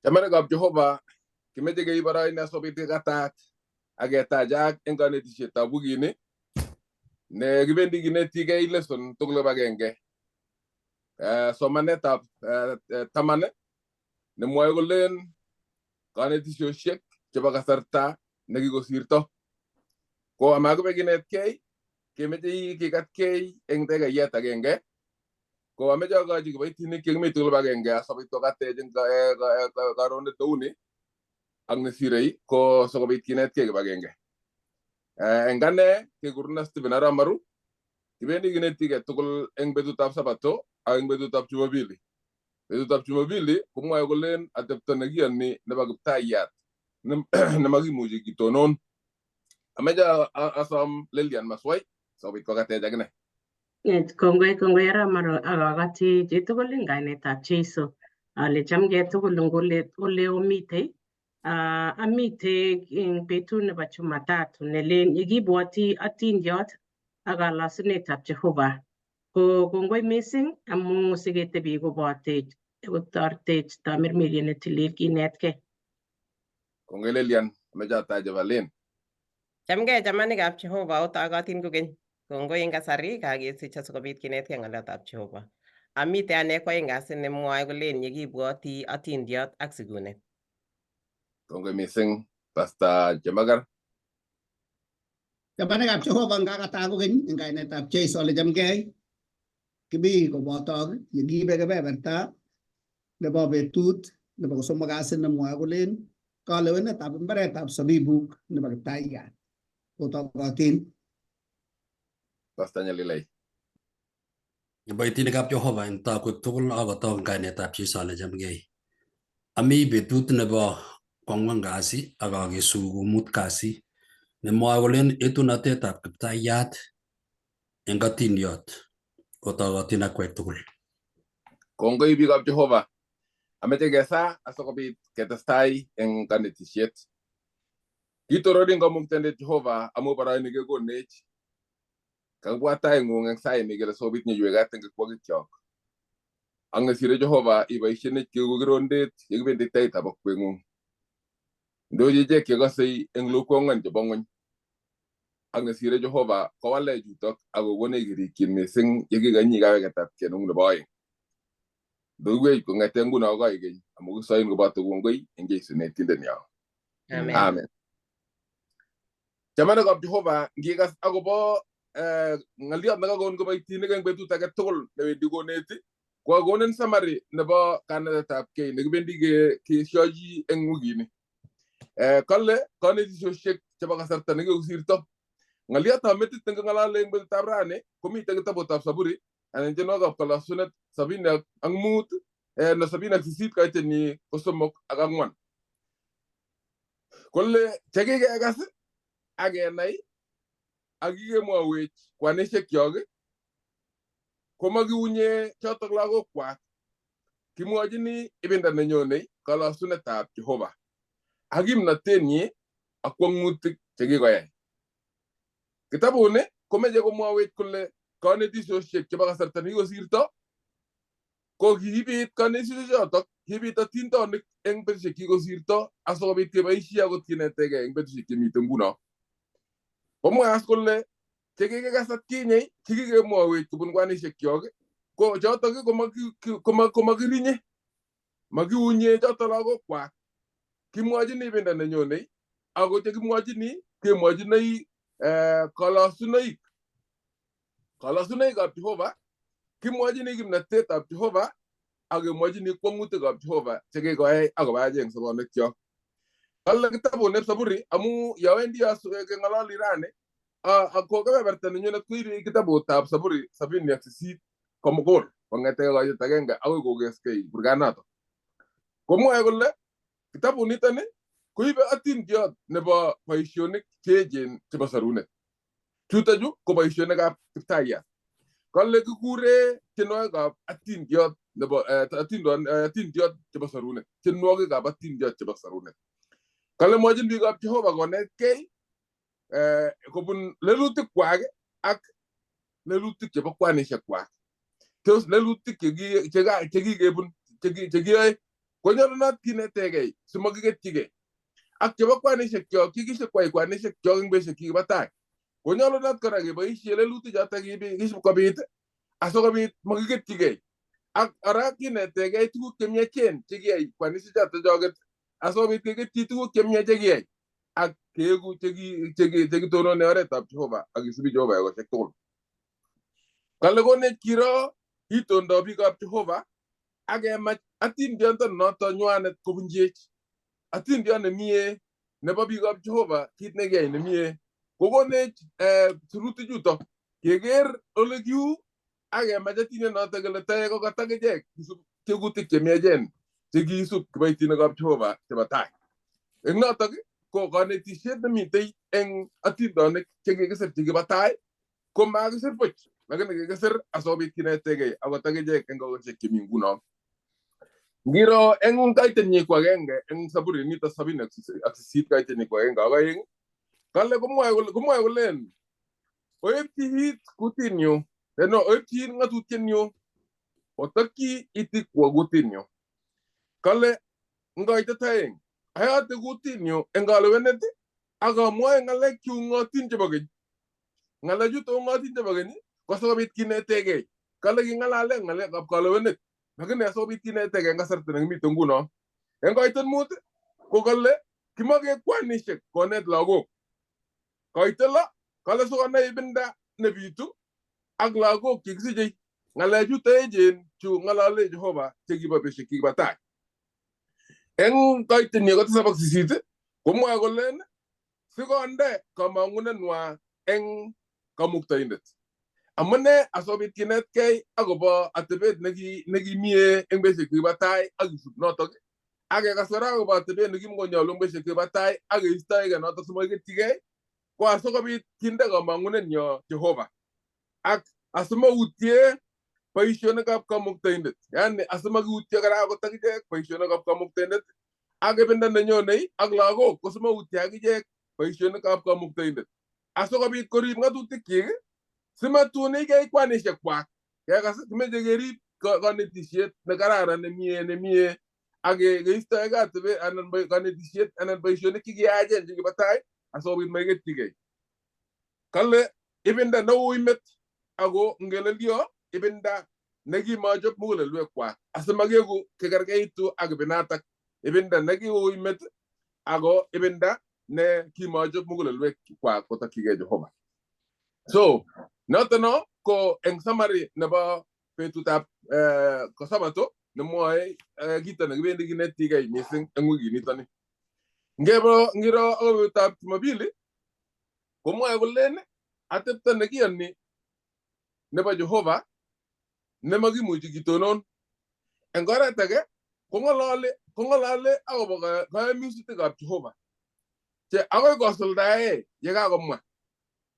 Chamanikab Jehova, kimeche keib boroindo asikobit kekatat ak ketachak eng kanetisietab wikini ne kibendi kinetigei lesson tugul kibagenge. Somanetab 10 nemwoe kolen kanetisiosiek chebo kasarta nekikosirto. Ko amakibe kinetkei, kemeche kikatkei eng tekeyet agenge. Ko ameche akochi kiboitinik chekimi tugul kibagenge asikobit kokatech eng karonet neuni ak nesirei ko sikobit kinetkei kibagenge. Eng ane kekuruna Stephen Arap Maru, kibendi kinetigei tugul eng betutab Sabato ak eng betutab Jumapili. Betutab Jumapili komwoe kolen atepto nekiyoni nebo kiptayat nemakimuchi kitonon. Ameche asom Lilian Maswai sikobit kokatech akine. Kongoi, kongoi Arap Maro, ak akoti chitugul eng kainetab Jesu ale chamgei tugul eng ole omitei. Amite eng betut nebo Jumatatu nelen yekibwoti atindiot ak kalasunetab Jehova. Ko kongoi mising amu siketebi kobotech kotoretech tamirmiriet netilil kinetkei. Kongoi Lilian, ameche atach Evelyn. Chamgei chamanikab Jehova, otogotin kokeny. Kongoi eng kasari kakesich asikobit kinetkei ng'olyotab Jehova. Amite ane kwoeng kasi nemwoe kolen yekibwoti atindiot ak sikunet. Kongoi mising Pastor Chemakar. Chamanikab Jehova, ngakataa kokeny eng kainetab Jesu ale chamgei. Kimi kobotok yekiibe kebeberta nebo betut nebo kosomok kasi nemwoe kolen kalewenetab mbaretab sabibuk nebo Kiptaiyat. Kotokotin. Pastor Nyalilai. Kiboitinikab Jehova eng takwek tugul akotok eng kainetab Jesu ale chamgei. Ami betut nebo kwang'wan kasi ak akesu komut kasi nemwoe kolen etunotetab Kiptaiyat eng atindiot kotokotin akwek tugul. Kongoi biikab Jehova. Ameche kesaa asikobit ketestai eng kanetisiet. Kitororin Kamuktaindet Jehova amu boroini kekonech. Kakibwat taing'ung eng saini kele sikobit nyoiwech kat eng kikwokikchok. Ak nesire Jehova iboishenech keku kirondet yekibendi taitab akweng'ung. Ndochi ichek chekosei eng lokwong'ony chebo ng'ony. Ak nesire Jehova kowalech chutok ak kokonech kerikyin mising yekikanyi kaweketabkei neng'ung nebo oeng. Ndoiwech kong'ete nguno akoi keny amu kisoin koboto kongoi eng Jesu netindenyo. Amen. Amen. Chamanikab Jehova, ngikas akobo ng'oliot nekakon kiboitinik eng betut age tugul newendi koneti, kokakonin summary nebo kanetetabkei nekibendi kesiochi eng wikini. Kale kanetisiosiek chebo kasarta nekikosirto. Ng'oliotab metit neking'olole eng betutab rani komitei kitabutab Saburi anan tienwogikab kalosunet 75 no 78 kaitenyi ko 3 ak 4. Kole chekikekas ak kenai ak kikemwowech kwanishekyok komakiunye chotok lagokwak. Kimwochini ibinda nenyonei kalosunetab Jehova ak kimnotenyi ak kwong'utik chekikoyai. Kitabuni komeche komwowech kole kanetisiosiek chebo kasarta nekikosirto ko kiibit kanetisiechotok, kiibit atindonik eng betusiek chekikosirto asikobit keboisie akot kinetegei eng betusiek chemite nguno. Komwae as kole chekikikas atkinye chekikemwowech kobun kwanishekyok ko chotok komakirinye, makiunye chotok lagokwak. Kimwochini ibinda nenyonei ako chekimwochini kemwochinoi kalosunoik. Kalosunoikab Jehova, kimwochini kimnatetab Jehova ak kemwochini kwong'utikab Jehova chekikoyai akobachech eng sobonwekyok. Kale kitabut Saburi amu yowendi keng'ololi rani ko kebeberta nenyunet koibe kitabutab Saburi 78 komugul kong'ete koitet agenge akoi kokeskei kurganato. Komwoe kole kitabut nitoni koibe atindiot nebo boisionik cheechen chebo sorunet. Chutochu ko boisionikab Kiptayat. Kale kikure tienwogikab atindiot nebo atindiot chebo sorunet, tienwogikab atindiot chebo sorunet. Kale mwochin biikab Jehova konetkei kobun lelutikwak ak lelutik chebo kwanishekwak. Tos lelutik chekikebun chekiyoe Konyolunot kinetegei simakiketyigei ak chebo kwanishek kyok chekisip kwai kwanishek kyok eng betusiek chekibo tai. Konyolunot kora keboisie lelutik chotok kisip kobit asikobit makiketyigei ak kora kinetegei tuguk chemiachen chekiyai kwanishek chotok choket asikobit keketyi tuguk chemiach chekiyai ak keeku chekitonone oretab Jehova ak kisubi Jehova ekosiek tugul. Kale konech kiro itondo biikab Jehova ak kemach atindionde noto nywanet kobunchech. Atindiot nemie nebo biikab Jehova kit nekiyai nemie kokonech sirutik chuto keker ole kiu ak kemach atindiot noto kele toek kokatak ichek kisub tekutik chemiachen chekiisub kiboitinikab Jehova chebo tai. Eng notok ko konetisiet nemitei eng atindonik chekikisir chekibo tai ko makisir buch lakini kikisir asikobit kinetegei akot akichek eng kokosiek chemi nguno. Ngiro eng kaitenyi ko agenge eng Saburi nito 78 kaitenyi ko agenge ak aeng kale komwoe kolen oepchi it kutinyu no oepchi it ng'atutienyu otokyi itikwo kutinyu. Kale eng kaitet aeng ayote kutinyu eng kalewenet ak amwoe ng'alek cheung'otin chebo keny. Ng'alechuto ung'otin chebo keny ko sikobit kinetegei. Kale king'alale ng'alekab kalewenet lakini asikobit kinetegei eng kasarta nekimite nguno. Eng kaitet mut ko kale kimoke kwanishek konet lagok. Kaitet lo kale sikonai ibinda nebitu ak lagok chekisichei ng'alechuto echen chu ng'alale Jehova chekibo betusiek chekibo tai. Eng kaitenyi ko 78 komwoe kolen sikonde kamang'unenwa eng kamuktaindet. Amune asikobit kinetkei akobo atebet nekimie eng betusiek chekibo tai ak kisub notok ak kekas kora akobo atebet nekimokonyolu eng betusiek chekibo tai ak keistoegei notok simakiketyigei ko asikobit kinde kamang'unenyo Jehova ak asimautye boisionikab kamuktaindet. Yani asimakiutye kora akot akichek boisionikab kamuktaindet ak ibinda nenyonei ak lagok kosimautye akichek boisionikab kamuktaindet. Asikobit korib ng'atutikyik simatun ikei kwanishek kwak. Kekas kimeche kerib konetisiet nekararan nemie ak keistoegei atebet anan konetisiet anan boisionik chekiyachen chekibo tai asikobit maiketyigei. Kale ibinda neui met ako ngelelyo ibinda nekimochop mugulelwek kwak asimakeku kekerkeitu ak ibinatak ibinda nekiui met ako ibinda ne kimochop mugulelwek kwak kotokyigei Jehova. So noto no ko eng summary nebo betutab kosabato nemwoe kito nekibendi kinetigei mising eng wikinitoni. Ngebo ngiro akobo betutab Jumapili komwoe kolen atepto nekiyoni nebo Jehova nemakimuchi kitonon. Eng oret age kong'olole akobo kayamisutikab Jehova che akoi kosuldae yekakomwa.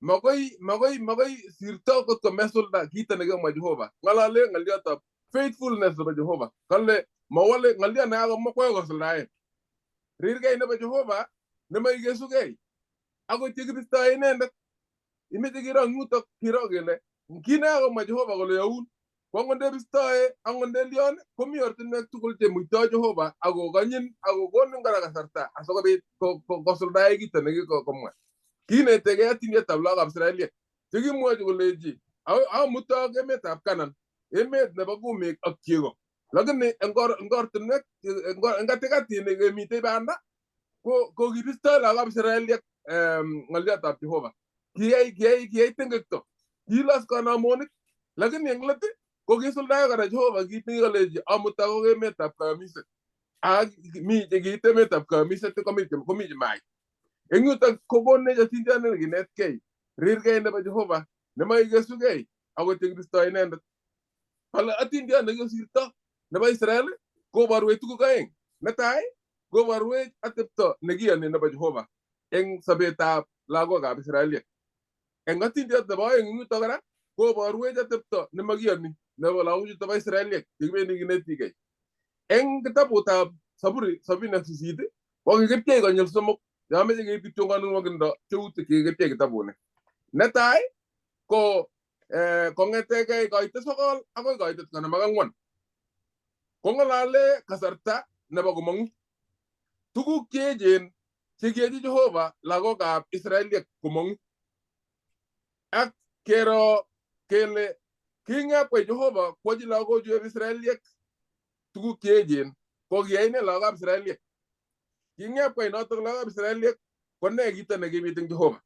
Makoi sirto kotko mesulda kito nekamwa Jehova. Ng'olole ng'oliotab faithfulness nebo Jehova. Kale mawole ng'oliot nekakomwa ko akoi kosuldae. Rirgei nebo Jehova nemaikesugei akot yekibistoe inendet. Imeche kiro eng yutok kiro kele kit nekakomwa Jehova kole youn ko angot ndebistoe angot ndelion komi ortinwek tugul chemuitoi Jehova akokonyin akokonin kora kasarta asikobit kosuldae kito nekikomwa. Kinetegei atindietab lagokab Israeliek chekimwochi kolechi amutok emetab Kanan emet nebo kumik ak chego. Lakini eng ortinwek eng katikati kemitei banda ko kibistoi lagokab Israeliek ng'oliotab Jehova. Kiyai tengekto. Kilos kanamonik lakini eng let ko kisuldae kora Jehova kit nekikolechi amutak ko emetab kayamiset. Ak mi chekiit emetab kayamiset komi chemait. Eng yutok kokonech atindiot kinetkei rirgei nebo Jehova nemaikesugei akot yekibistoi inendet. Kale atindiot nekikosirto nebo Israel koborwech tuguk aeng. Netai koborwech atepto nekiyoni nebo Jehova eng sobetab lagokab Israeliek. Eng atindiot nebo aeng eng yutok kora koborwech atepto nemakiyoni nebo lagochuto bo Israeliek chekibendi kinetigei. Eng kitabutab Saburi 78 ko kikipchei konyil somok yomeche keib kityongon nwokindo teutik chekikipchei kitabuni. Netai ko kong'etegei koitet 9 akoi koitet 54 kong'olole kasarta nebo komong'u. Tuguk cheechen chekiyochi Jehova lagokab Israeliek komong'u. Ak kero kele king'ep kwai Jehova kwochi lagochu ab Israeliek tuguk cheechen ko kiyai ne lagokab Israeliek. King'ep kwai notok lagokab Israeliek ko ne kito nekibit eng Jehova.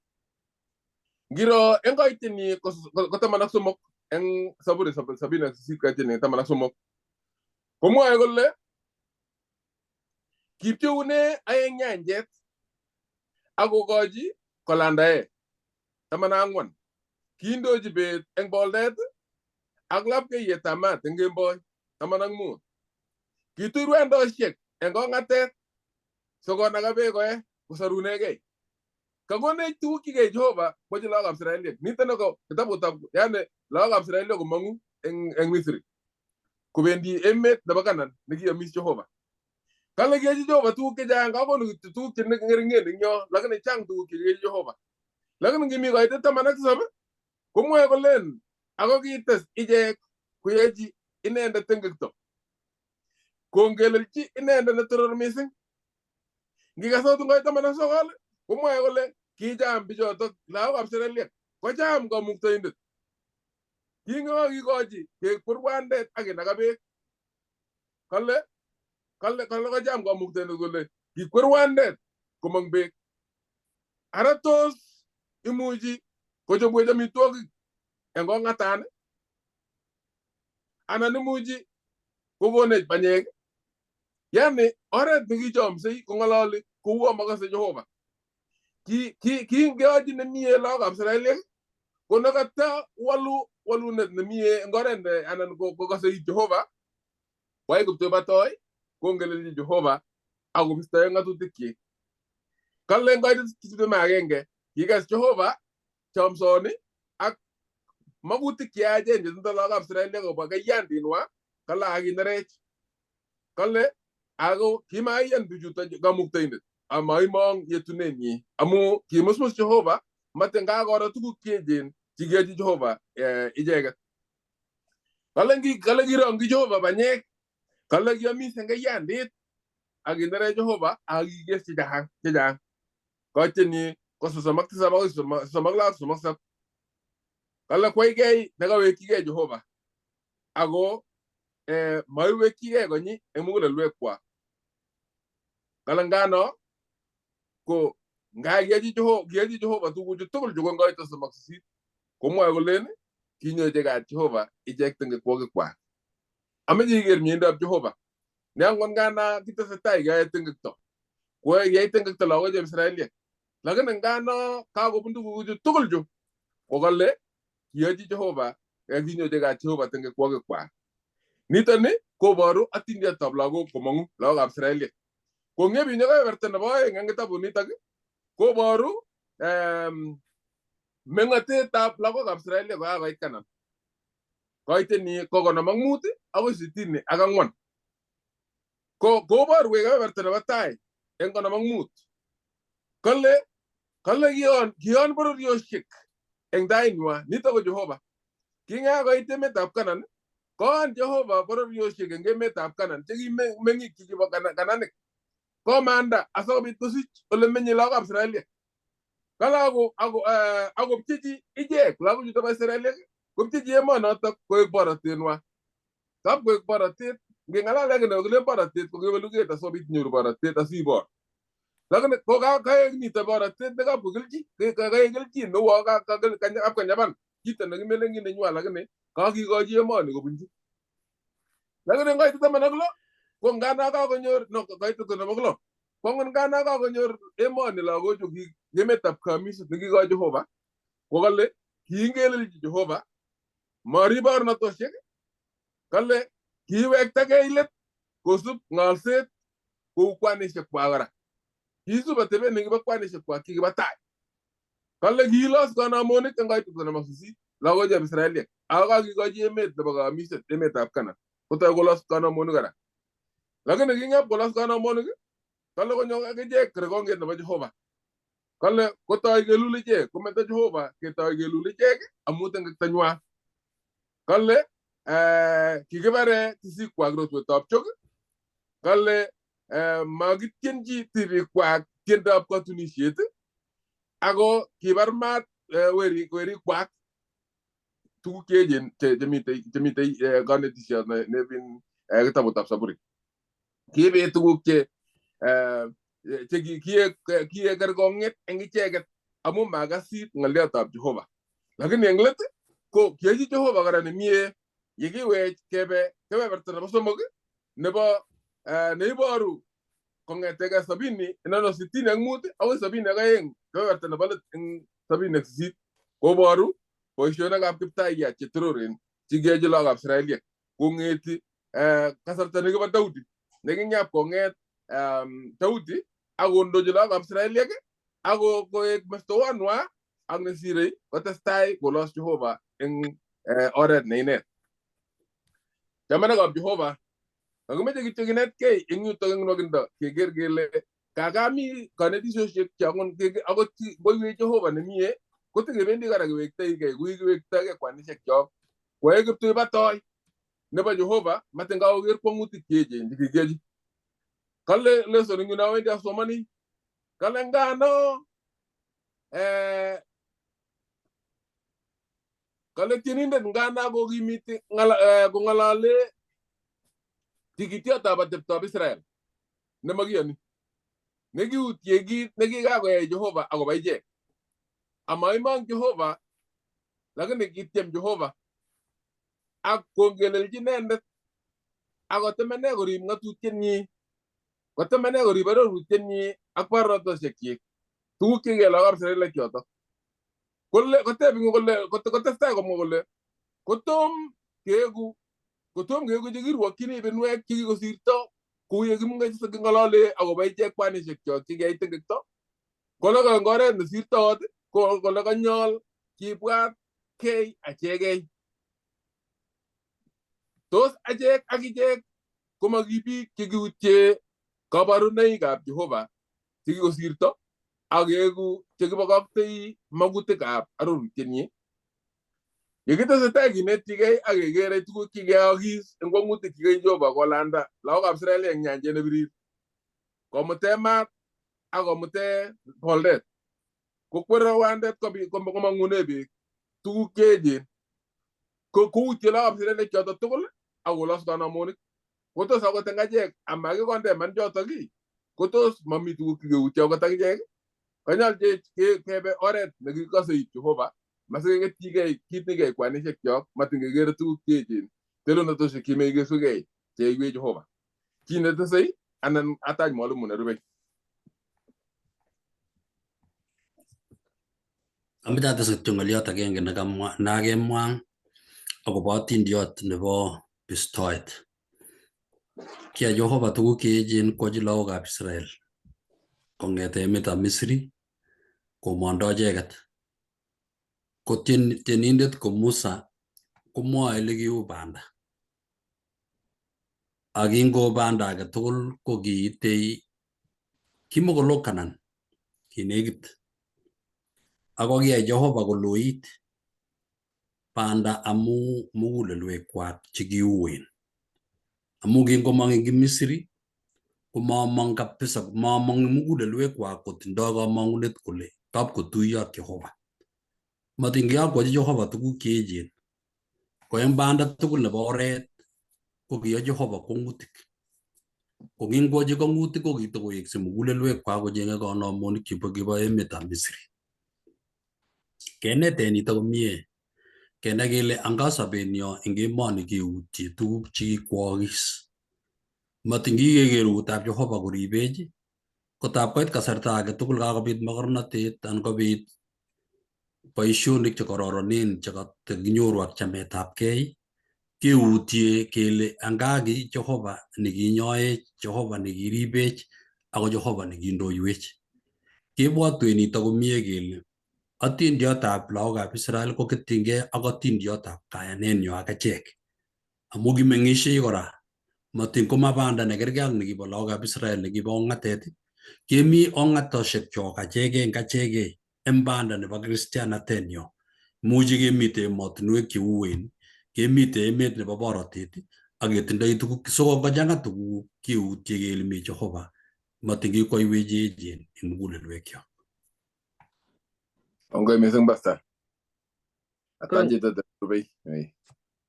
Ngiro eng koitenyi ko 13 eng Saburi 78 koitenyi 13 komwoe kole kipcheune aeng nyanjet ak kokochi kolandae 14 kindochi bet eng boldet ak lapkeiyetab maat eng kemboi 15 kitui rwendosiek eng kong'atet sikonaka beek koe kosarunegei. Kakonech tuguk chekiyai Jehova kwochi lagokab Israeliek. Niton ko kitabutab yani lagokab Israeliek komong'u eng Misri kobendi emet nebo Canaan nekiyomis Jehova. Kale kiyochi Jehova tuguk chechang, kakonu kityo tuguk che ng'ering'en eng yo, lakini chang tuguk chekiyochi Jehova. Lakini ngimi koitet 17 komwoe kolen ako kites ichek koyochi inendet tengekto. Kongelelchi inendet netoror mising. Ngikas akot eng koit 19 komwoe kole kicham bichotok lagokab Israeliek kocham kamuktaindet. Kingokikochi kekwer rwandet ak kinaka beek. Kale kale kale kocham kamuktaindet kole kikwer rwandet komong beek. Ara tos imuchi kochobwech amitwogik eng kong'atan anan imuchi kokonech banyek. Yani oret nekichomsei kong'ololi kouwo makase Jehova. Kingeyochi nemie lagokab Israeliek ko nekata walu walunet nemie eng oret anan kokase Jehova kwai kiptobatoi kongelelchi Jehova akobistoe ng'atutikyik. Kale eng koitet 21 kikas Jehova chomsoni ak makutik cheyachen chetindoi lagokab Israeliek kobwa kaiyandinwa kale akinerech. Kale ako kimaiyan bichuto kamuktaindet amaimong yetunenyi amu kimusmus Jehova matin kakoro tuguk cheechen chekiyochi Jehova icheket. Kale kirongyi Jehova banyek, kale kiomis eng kaiyandit ak kinerech Jehova ak kikes chechang chechang. Koitenyi ko 37 akoi 36 37. Kale kwaikei nekawekchigei Jehova ako maiwekchigei konyi eng mugulelwekwak. Kale ngano ko nga kiyochi Jehova tuguchu tugul chu koit 38 komwoe kolen kinyochi kat Jehova ichek tengekwokikwak. Ameche iker miendab Jehova. Ne angot ngana kitesetai keyoe tengekto. Koyai tengekto lagok chebo Israeliek. Lakini ngano kakobun tuguchu tugul chu kokale kiyochi Jehova kinyochi kat Jehova tengekwokikwak. Niton ni koboru atindiotab lagok komong'u lagokab Israeliek. Kong'ebinyo kebeberta nebo 2 eng kitabunitok koboru meng'otetab lagokab Israeliek kokakoit Canaan. Koiteni ko 55 akoi 64. Ko koborwech kebeberta nebo tai eng 55. Kale kion bororiosiek eng tainywa nito ko Jehova. Kingakoit emetab Canaan koon Jehova bororiosiek eng emetab Canaan chekimeng'ik chekibo Kananik. Komanda asikobit kosich ole menye lagokab Israeliek. Kale akopchechi ichek lagochuto bo Israeliek kopchechi emonotok koek borotenwa. Kap koek borotet, ngeng'alal akine kilen borotet ko keweluket asikobit inyoru borotet asibor. Lakini ko kaek nito borotet nekapko kelchin, kaek kelchin neuo kapkanyaban chito nekimelen nenywa lakini kakikochi emoni kobunchi. Lakini ngoitet 16 ko ngana kakonyor no koitet 56 ko ngana kakonyor emoni lagochu emetab kamiset nekikoi Jehova ko kale kiingelelchi Jehova marib barnatosiek kale kiwektagei let kosub ng'olset kou kwanisiek kwak kora. Kisub atebet nekibo kwanisiek kwak chekibo tai. Kale kiilos kanamonik eng koitet 58 lagochab Israeliek ako kakikochi emet nebo kamiset emetab Canaan kotoi kolos kanamonik kora. Lakini king'ep kolos kanamonik kale konyo akichek kerkong'et nebo Jehova. Kale kotoi kelul ichek kometo Jehova ketoi kelul ichek amu tengektanywa. Kale kikibare tisikwak rotwetab chok. Kale Makityenchi tibikwak tiendab katunisiet ako kibar maat werikwak tuguk che echen chemitei konetisiot nebin kitabutab Saburi. Kibit tuguk che kiek kerkong'et eng icheket amu makasit ng'oliotab Jehova. Lakini eng let ko kiyochi Jehova kora nemie yekiwech kebe kebeberta nebo somok nebo neiboru kong'etegei sabini inono 65 akoi 72 kebeberta nebo let eng 78 koboru boisionikab Kiptayat che tororen chekiyochi lagokab Israeliek kong'eti kasarta nekibo Daudi nekinyap kong'et Daudi ak kondochi lagokab Israeliek ak koek mestowonwa ak nesirei kotestai kolos Jehova eng oret ne inet. Chamanikab Jehova, kakimeche kityo kinetkei eng yutok eng nwokindo keker kele kakami konetisiosiek che akot ngoiwech Jehova nemie kotekebendi kora kiwektoigei kou kiwektoigei kwanisiek chok koe kiptuibatoi nebo Jehova matin kakoker kwong'utik cheechen chekikiyochi. Kale lesson eng yu nowendi asomoni kale ngano kale tienindet ngana kokimiti kong'alale tikityotab ateptoab Israel nemakiyoni nekiutye kit nekikakoyai Jehova akobo ichek. Amaimong Jehova lakini kityem Jehova ak kongelelchi inendet ak kotemene korib ng'atutienyi, kotemene korib arorutienyi ak barotosiekyik tuguk chekiyai lagokab Israelek chotok. Kole koteb kole kotestai komwa kole kotom keeku chekirwokyini ibinwek chekikosirto kou ye king'olole akobo ichek kwanisiek chok chekiyai tengekto kole eng oret nesirtoot ko kole kanyol kibwat kei achegei. Tos achek ak ichek komaki biik chekiutye kabarunoikab Jehova chekikosirto ak keeku chekibokoktoi makutikab arorutienyi. Yekitesetai kinetigei ak kekere tuguk chekiyookis eng kwong'utik chekiyai Jehova kolanda lagokab Israel eng nyanjet nebirir komute maat ak komute boldet kokwere wandet komong'une beek tuguk cheechen ko koutye lagokab Israel choto tugul ak kolos kanamonik. Kotos akot eng achek amakikondeman chotok ii kotos mami tuguk chekeutye akot akichek. Kanyolchech kebe oret nekikosei Jehova masikeketchigei kit nekiyai kwanisiek chok matin kekere tuguk cheechen telonotosiek chemekesugei cheiwech Jehova. Chi netesei anan atach mwalimu nerubei. Amoche ates kityo ng'olyot agenge nekamwa nakemwa akobo atindiot nebo bistoet. Kiyai Jehova tuguk cheechen kwochi lagokab Israel kong'ete emetab Misri komondo icheket. Ko tienindet ko Musa komwoe ole kiu banda. Ak kingo banda age tugul ko kiitei kimokolo Kanan kinekit. Ako kiyai Jehova koloit banda amu mugulelwekwak chekiuen. Amu kingomong eng Misri komamong kabisa mamong mugulelwekwak kotindoi kamong'unet kole kapkotuiyo ak Jehova. Matin kiyokwochi Jehova tuguk cheechen. Ko eng banda tugul nebo oret ko kiyoi Jehova kwong'utik. Ko kingwochi kwong'utik ko kitokoweksei mugulelwekwak kocheng'e kanamonik chebo kibo emetab Misri. Keneten nito komie kenai kele anga sobenyo eng emoni keutye tuguk chekikwookis. Matin kikeker eutab Jehova koribech kotab koit kasarta age tugul kakobit mokornotet anan kobit boisionik chekororonen chekinyoru ak chametabgei keutye kele anga ki Jehova nekinyoech, Jehova nekiribech ako Jehova nekindoiwech. Kebwotwech nito komie kele atindiotab lagokab Israel koketchingei ak atindiotab kayanenyo ak achek. Amu kimeng'ishei kora matin koma banda nekerkei ak nekibo lagokab Israel nekibo ong'atet kemi ong'atosiek chok achegei eng achegei eng banda nebo kristianatenyo. Imuchi kemite emotinwek cheuen, kemite emet nebo borotet, Ak ketindoi tuguk so ngochang'a tuguk keutye kele mi Jehova matin kikoiwech cheechen eng mugulelwekyok. Kongoi missing pastor. Atan chito nerubei.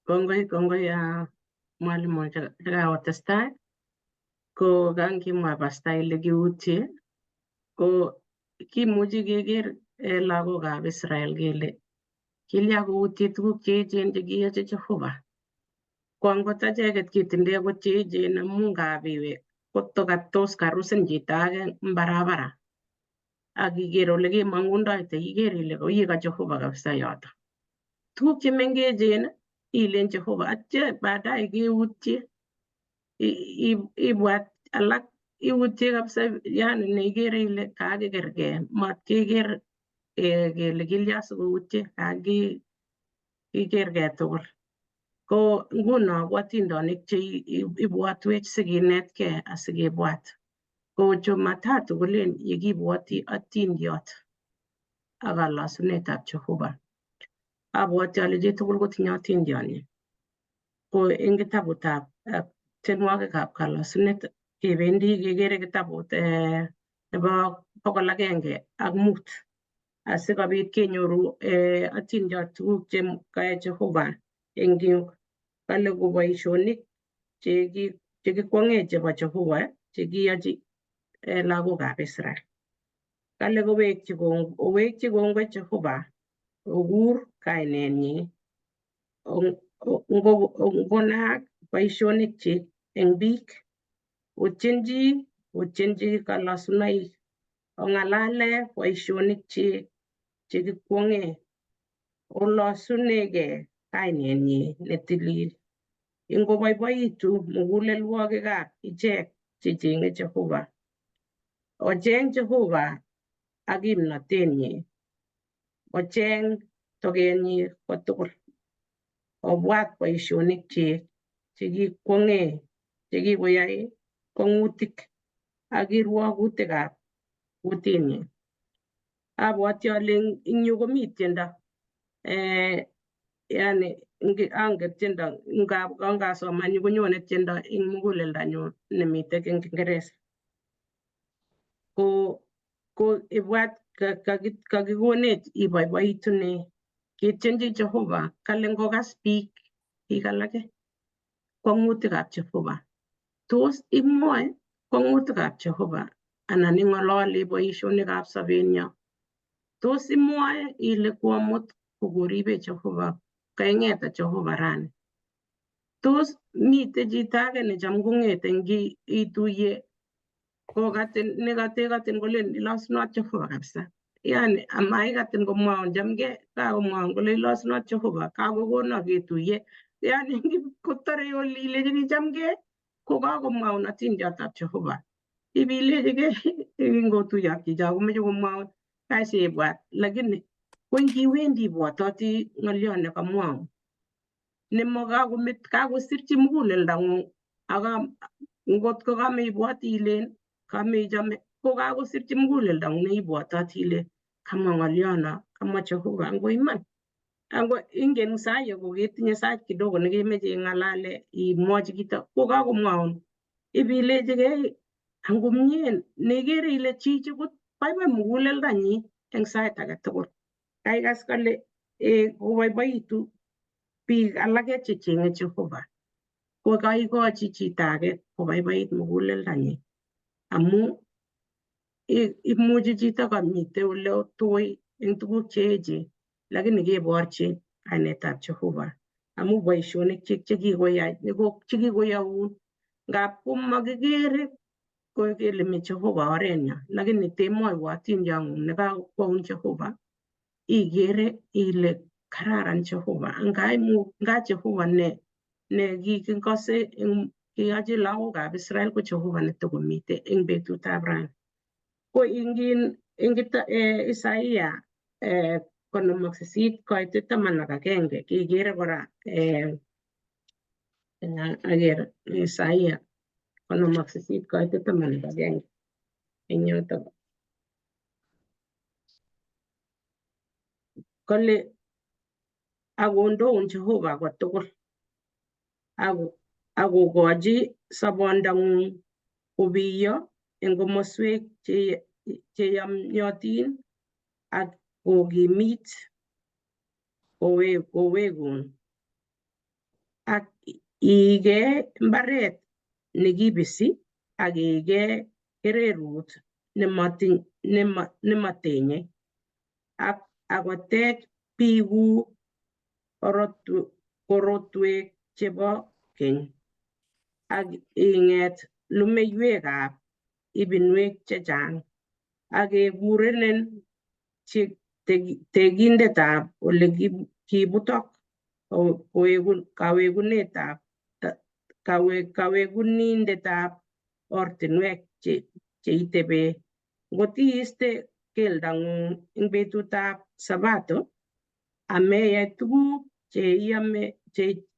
Kongoi kongoi mwalimu chekakotestai ko kangimwa pastor ile kiutye ko kimuchi keker lagokab Israel kele kilya koutye tuguk cheechen chekiyoche Jehova. Ko angot acheket ketindoi akot cheechen amu ngap iwe kotokatos karusin chito age eng barabara ak iker ole kemong'undoite iker ile oye ka Jehova kabisa yoto. Tuguk chemengechen ilen Jehova atya baadaye keutye ibwat alak iutye kabisa yani neikere ile kakikerkei matkeker kele kilya sikoutye kakikerkei tugul. Ko nguno ko atindonik che ibwotwech sikinetkei asikebwat. Ko Jumatatu kolen yekibwoti atindiot ak kalosunetab Jehova. Abwoti ale chitugul kotinye atindionyi. Ko eng kitabutab tienwogikab kalosunet kebendi kekere kitabut nebo 105 asikobit kenyoru atindiot tuguk che kayai Jehova eng yu. Kale ko boisionik chekikwong'e chebo Jehova chekiyochi lagokab Israel. Kale kowekchi kongoi Jehova okur kainenyi ngonaak boisionikchik eng biik otyenji kalosunoik ong'alale boisionikchik chekikwong'e olosunegei kainenyi netilil. Ingoboiboitu mugulelwogikab ichek checheng'e Jehova. Ocheng Jehova ak kimnotenyi, ocheng tokenyi kotugul. Obwat boisionikchik chekikwong'e chekikoyai kwong'utik ak kirwokutikab kutinyi. Abwoti ale eng yu komi tiendo yani anget tiendo ngasoman yu konyone tiendo eng muguleldanyun nemiten eng Kiingereza. Ko ibwat kakikonech iboiboitune ketyenji Jehova kale ngokas biik alake kwong'utikab Jehova. Tos imwoe kwong'utikab Jehova anan ing'ololi boisionikab sobenyo. Tos imwoe ile koamut kokoribe Jehova kaing'eta Jehova rani. Tos mite chito age necham kong'ete ituye kokatin nekatekatin kolen ilosunot Jehova kabisa. Yani amaikatin komwaun chamgei kakomwaun kole ilosunot Jehova kakokonok ketuye. Yani kotore oli ilechini chamgei ko kakomwaun atindiotab Jehova. Ibilechigei ngotuye ak chicho komeche komwaun kasibwat lakini ko ngiwendi ibwototi ng'oliot nekamwaun nemo kakosirchi muguleldang'ung ak ngotko kameibwoti ilen kameichome ko kakosirchi muguleldang'ung neibwototi ile kamwa ng'oliono kamwa Jehova ango iman. Ango ingen sayo koketinye sait kidogo nekemeche ing'alale imwochi kito ko kakomwaun ibilechigei ango mie nekere ile chichi ko baibai muguleldonyi eng sait age tugul. Kaikas kale koboiboitu biik alake checheng'e Jehova. Ko kaikochi chito age kobaibait muguleldonyi amu imuchi chito kamite ole tui eng tuguk cheechen lakini keborchi kainetab Jehova amu boisionikchik chekikoyai chekikoyaun ngap komakikere ko kele mi Jehova orenyo lakini temwoiwo atindiongung nekakwaun Jehova ikere ile kararan Jehova nga Jehova ne kikikose kiyochi lagokab Israel ko Jehova netokomite eng betutab rani. Ko ingin eng Isaia 58 koitu 11 kikere kora aker Isaia 58 koitu 11 eng yotok kole akondoun Jehova kotugul Akokochi sobondang'ung kobiyo eng komoswek cheyomyotin ak kokimit kowekun ak iike mbaret nekibisi ak iike kererut nematinye ak akotech biikuk korotwek chebo keny ak ing'et lumeiywekab ibinwek chechang ak kekurenen tekindetab ole kibutok kawekunetab kawekunindetab ortinwek cheitebee. Ngot iiste keldang'ung eng betutab Sabato, ameyai tuguk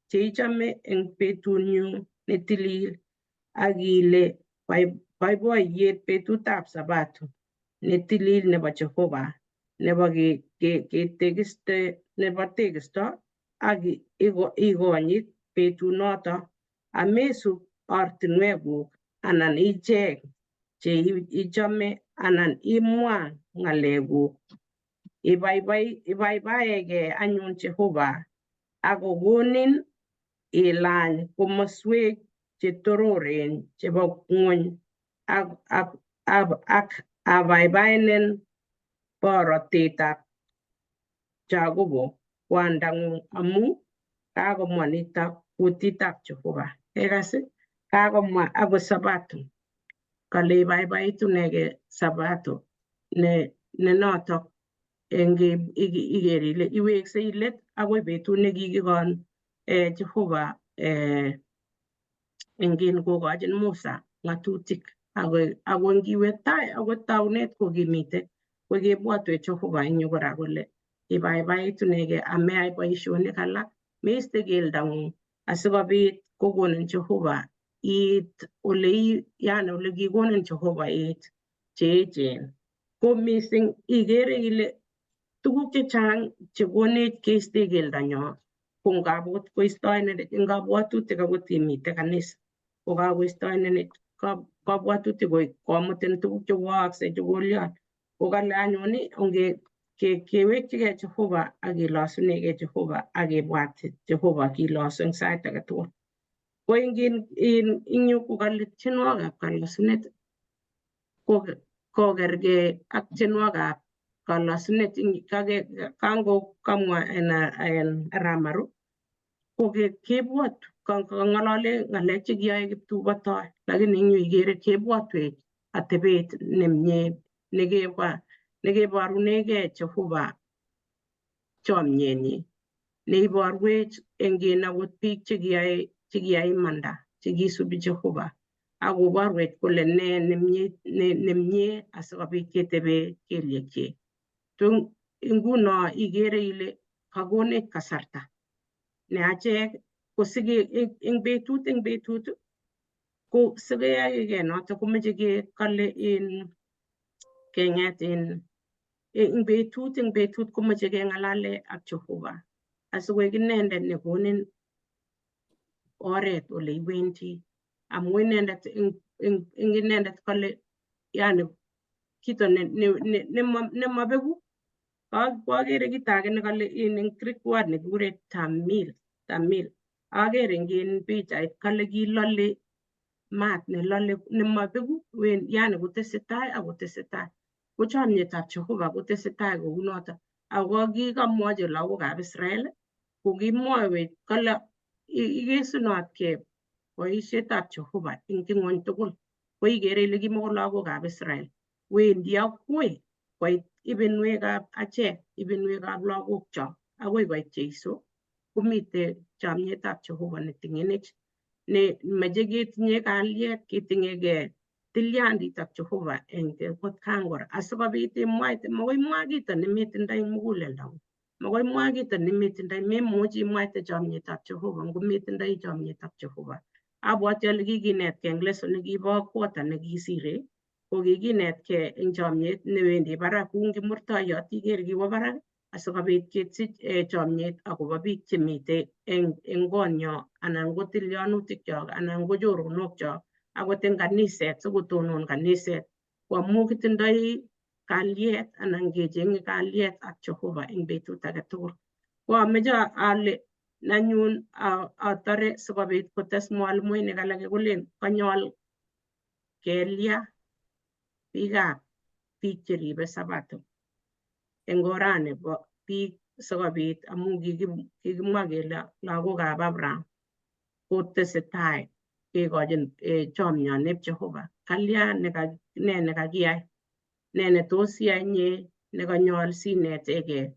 cheichome eng betunyu netilil, ak ile boiboiyet betutab Sabato netilil nebo Jehova nebo tekisto ak ikonyit betunoto, amesub ortinwekuk anan icheng che ichome anan imwa ng'alekuk. Ibaibaige anyun Jehova akokonin ilany komoswek chetororen chebo ng'wony ak abaibainen borotetab Jacobo kwandang'ung amu kakomwa nitok kutitab Jehova. Kekas kakomwa akot Sabato kale ibaibaitunege Sabato ne notok eng iker ile iweksei let akoi betut nekikikon Jehova eng kokochin Musa ng'atutik ako ngiwe tai akot taunet kokimite ko kebwotwech Jehova eng yu kora kole ibaibaitunege ameyai boisionik alak meiste keldang'ung asikobit kokonin Jehova iit ole yani ole kikonin Jehova iit cheechen. Ko mising ikere ile tuguk chechang chekonech keiste keldanyo ko ngap okot koisto inendet eng kabwatutik akot imite kanisa kokakoisto inendet kabwatutik komutin tuguk chekoaakse chekolion ko kale anyun onge kewekchigei Jehova ak kelosunegei Jehova ak kebwat Jehova kilosu eng sait age tugul. Ko ing yu kokale tienwogikab kalosunet kokergei ak tienwogikab kalosunet kango kamwa en Aramaru ko kebwat kang'alale ng'alek chekiyoe kiptubotoi lakini eng yu ikere kebwotwech atebet nemie nekeborunegei Jehova chomyenyi neiborwech eng akot biik chekiyai imanda chekisubi Jehova akoborwech kole ne nemie asikobit ketebe kelyekchik. Nguno ikere ile kakonech kasarta ne achek ko eng betut ko sikeyaegei noto komeche kale keng'et eng betut komeche keng'alale ak Jehova asikoek inendet nekonin oret ole iwendi amu inendet eng inendet kale yani kito nemabeku. Kwakere kit age nekale eng Greek word nekikure Tamil akere eng pichait kale kilole maat nelole nemabeku yani kotesetai ak kotesetai ko chomyetab Jehova kotesetai kounoto ako kikamwochi lagokab Israel kokimwowech kale ikesunotkei boisietab Jehova eng ng'wony tugul ko ikere ile kimako lagokab Israel wendi akoi koit ibinwekab achek ibinwekab lagokchok akoi koit Jeiso komite chomyetab Jehova netingenech ne meche ketinye kalyet ketinyegei tilyandit ak Jehova eng kotkan kora asikobit imwaite makoi imwa kito nemetindoi eng muguleldang'ung makoi imwa kito nemetindoi memuchi imwaite chomyetab Jehova ngometindoi chomyetab Jehova. Abwati ale kikinetkei eng lesson nekibo quarter nekisire ko kikinetkei eng chomyet newendi barak kou kimurtoiyot iker kiwo barak Asikobit kesich chomyet akobo biik chemitei eng konyo anan ko tilyanutikchok anan ko choronokchok akot eng kaniset sikotonon kaniset ko amu kitindoi kalyet anan kechenge kalyet ak Jehova eng betut age tugul. Ko ameche ale nanyun atore sikobit kotes mwalimuinik alake kolen kanyol kelya biikab biik cheribe Sabato eng orani bo biik sikobit amu kikimwa kele lagokab Abraham kotesetai kekochin chomyonep Jehova. Kalya ne nekakiyai? Ne netos iyai inye nekanyol sinetegei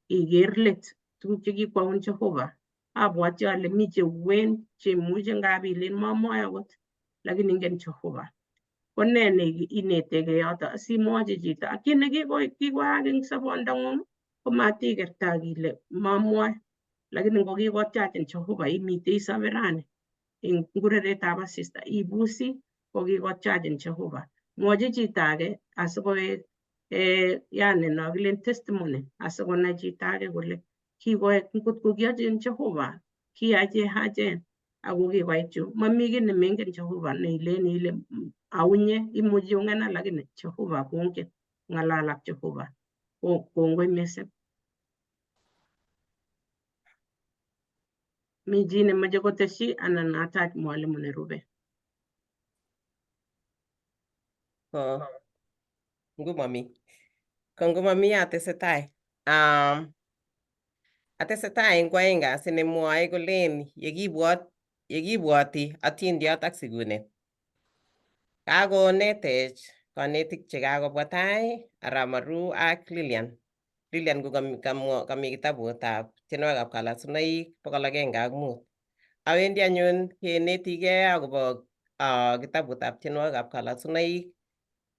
iker let tuguk chekikwaun Jehova? Abwati ale mi cheuen cheimuchi ngap ilen mamwoe akot, lakini ingen Jehova. Ko ne neinetegei yoto asimwochi chito ak kiy nekikoyaak eng sobondong'ung komatikerta ile mamwoe, lakini ngokikotyachin Jehova imitei isobe rani eng ngureretab asista ibusi kokikotyachin Jehova. Mwochi chito age asikoek yani no kilen testimony asikonai chito age kole kikoek ngot ko kiyochin Jehova kiyache achen ako kikoit chu. Mami kiy nemengen Jehova neilen ile aunye imuchi ungena lakini Jehova kongen ngalal ak Jehova. Kongoi mising. Mi chi nemoche kotesyi anan atach mwalimu nerube? Ko ngumami. Ko ngumami atesetai. Atesetai eng kwaeng kasi nemwoe kolen yekibwoti atindiot ak sikunet. Kakonetech konetik chekakobwa tai Aramaru ak Lilian. Lilian ko kami kitabutab tienwogikab kalasunoik 105. Awendi anyun kenetigei akobo kitabutab tienwogikab kalasunoik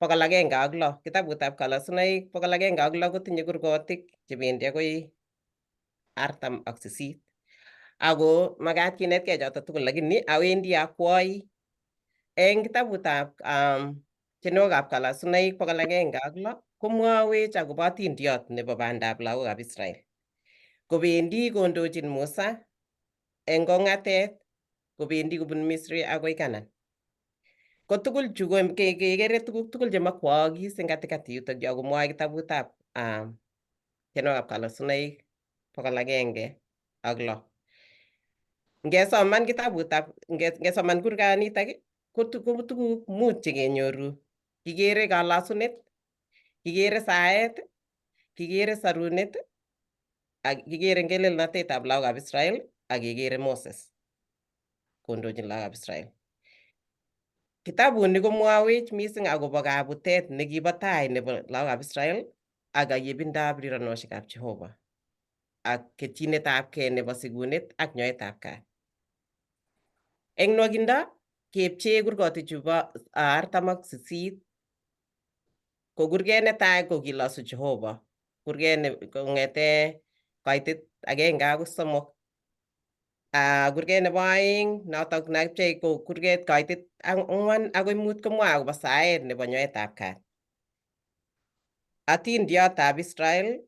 106. Kitabutab kalasunoik 106 kotinye kurgotik chebendi akoi 48. Ako makat kinetkei choto tugul lakini awendi akwoi eng kitabutab tienwogikab kalasunoik 106 komwowech akobo atindiot nebo bandab lagokab Israel. Kobendi kondochin Musa eng kong'atet kobendi kobun Misri akoi Canaan. Ko tugul chu kekere tuguk tugul chemakwaakis eng katikati yutok yu akomwoe kitabutab tienwogikab kalasunoik 106. Ngesoman kitabutab ngesoman kurganitak ko tuguk mut chekenyoru. Kikere kalasunet, kikere saet, kikere sarunet, ak kikere ngelelnatetab lagokab Israel, ak kekere Moses kondochin lagokab Israel. Kitabuni komwowech mising akobo kabutet nekibo tai nebo lagokab Israel ak ayebindab rironoshekab Jehova ak ketchinetabkei nebo sikunet ak nyoetab kat. Eng nwokindo kepchee kurgotichu bo 48 ko kurget netai ko kilosu Jehova kurget kong'ete koitet 1 akoi 3. Kurget nebo aeng notok nakipchei ko kurget koitet 4 akoi 5 komwoe akobo saet nebo nyoetab kat. Atindiotab Israel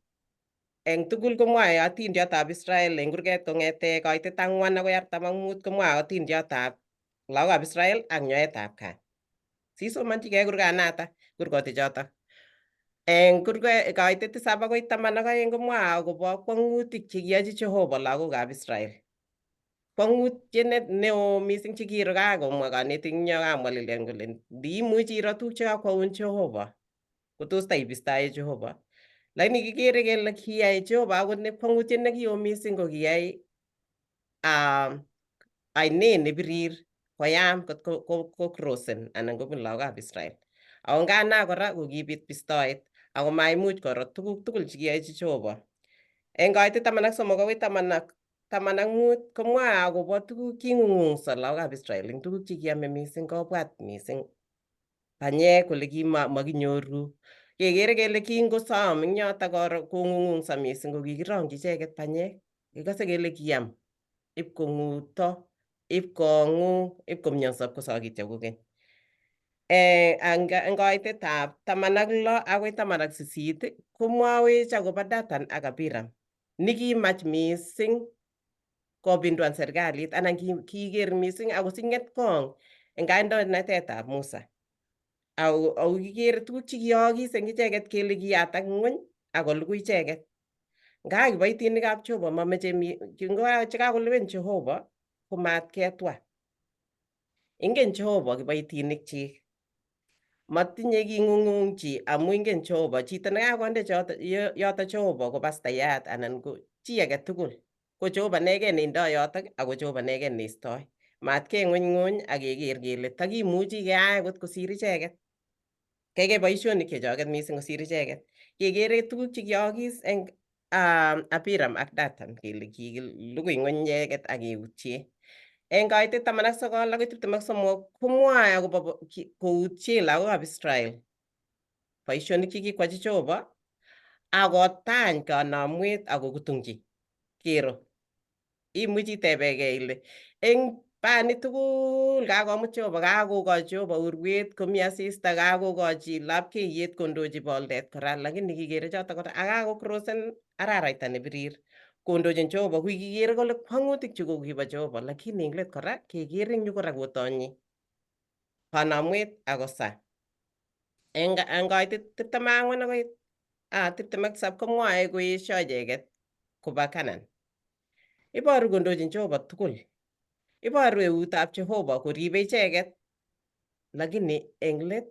eng tugul komwoe atindiotab Israel eng kurget kong'ete koitet 4 akoi 45 komwoe atindiotab lagokab Israel ak nyoetab kat. Sisomonchigei kurganata kurgotichotok. Eng koitet 7 akoi 12 komwoe akobo kwong'utik chekiyochi Jehova lagokab Israel. Kwong'utiet neo mising chekiro kakomwa konetik nyo kamwa Lilian kole ndimuchi iro tuguk chekakwaun Jehova kotos taibistoe Jehova. Lakini kikere kele kiyai Jehova akot ne kwong'utiet nekio mising ko kiyai ainet nebirir koyam kot ko crossen anan kobun lagokab Israel. Ako ngana kora kokibit bistoet ako maimuch koro tuguk tugul chekiyochi Jehova. Eng koitet 13 akoi 15 komwoe akobo tuguk king'ung'ungso lagokab Israel eng tuguk chekiame mising kobwat mising banyek kole makinyoru. Kekere kele kingosom eng yotok koro kong'ung'ungso mising ko kikirongyi icheket banyek. Kikose kele kiam ipkong'uto, ipkong'ung, ipkomionso, ipkosokityo kokeny. Eng koitetab 16 akoi 18 komwawech akobo Dathan ak Abiram nikimach mising kopinduan serikalit anan kiker mising akosich ng'etkong eng kandoinatetab Musa. Ako kikere tuguk chekiyookis eng icheket kele kiyatak ng'weny akolugui icheket. Nga kiboitinikab Jehova mameche chekakolewen Jehova komat ketwa. Ingen Jehova kiboitinikchik. Matinye king'ung'ungchi amu ingen Jehova chito nekakonde yoto Jehova ko pastayat anan ko chi age tugul ko Jehova inegen neindoi yotok ako Jehova inegen neistoi. Mat keng'unyng'uny ak keker kele takimuchi keai akot kosir icheket. Keikei boisionik chechoket mising kosir icheket. Kekere tuguk chekiyookis eng Abiram ak Dathan kele kikilugui ng'weny icheket ak keutye. Eng kaitet 19 akoi 23 komwoe akobo koutye lagokab Israel boisionik chekikwachi Jehova akotany kanamwet akokutungchi kero. Imuchi itebekei ile eng bani tugul kakomut Jehova, kakokochi Jehova urwet komi asista, kakokochi lapkeiyet kondochi boldet kora, lakini kikere choto kora ak kakokrosen araraita nebirir kondochin Jehova, ko kikere kole kwang'utik chu ko kibo Jehova, lakini eng let kora kekere eng yu kora kotonyi kanamwet akosa. Eng kaitet 24 akoi 27 komwoe koesio icheket koba Canaan. Iboru kondochin Jehova tugul. Iboru eutab Jehova koribe icheket. Lakini eng let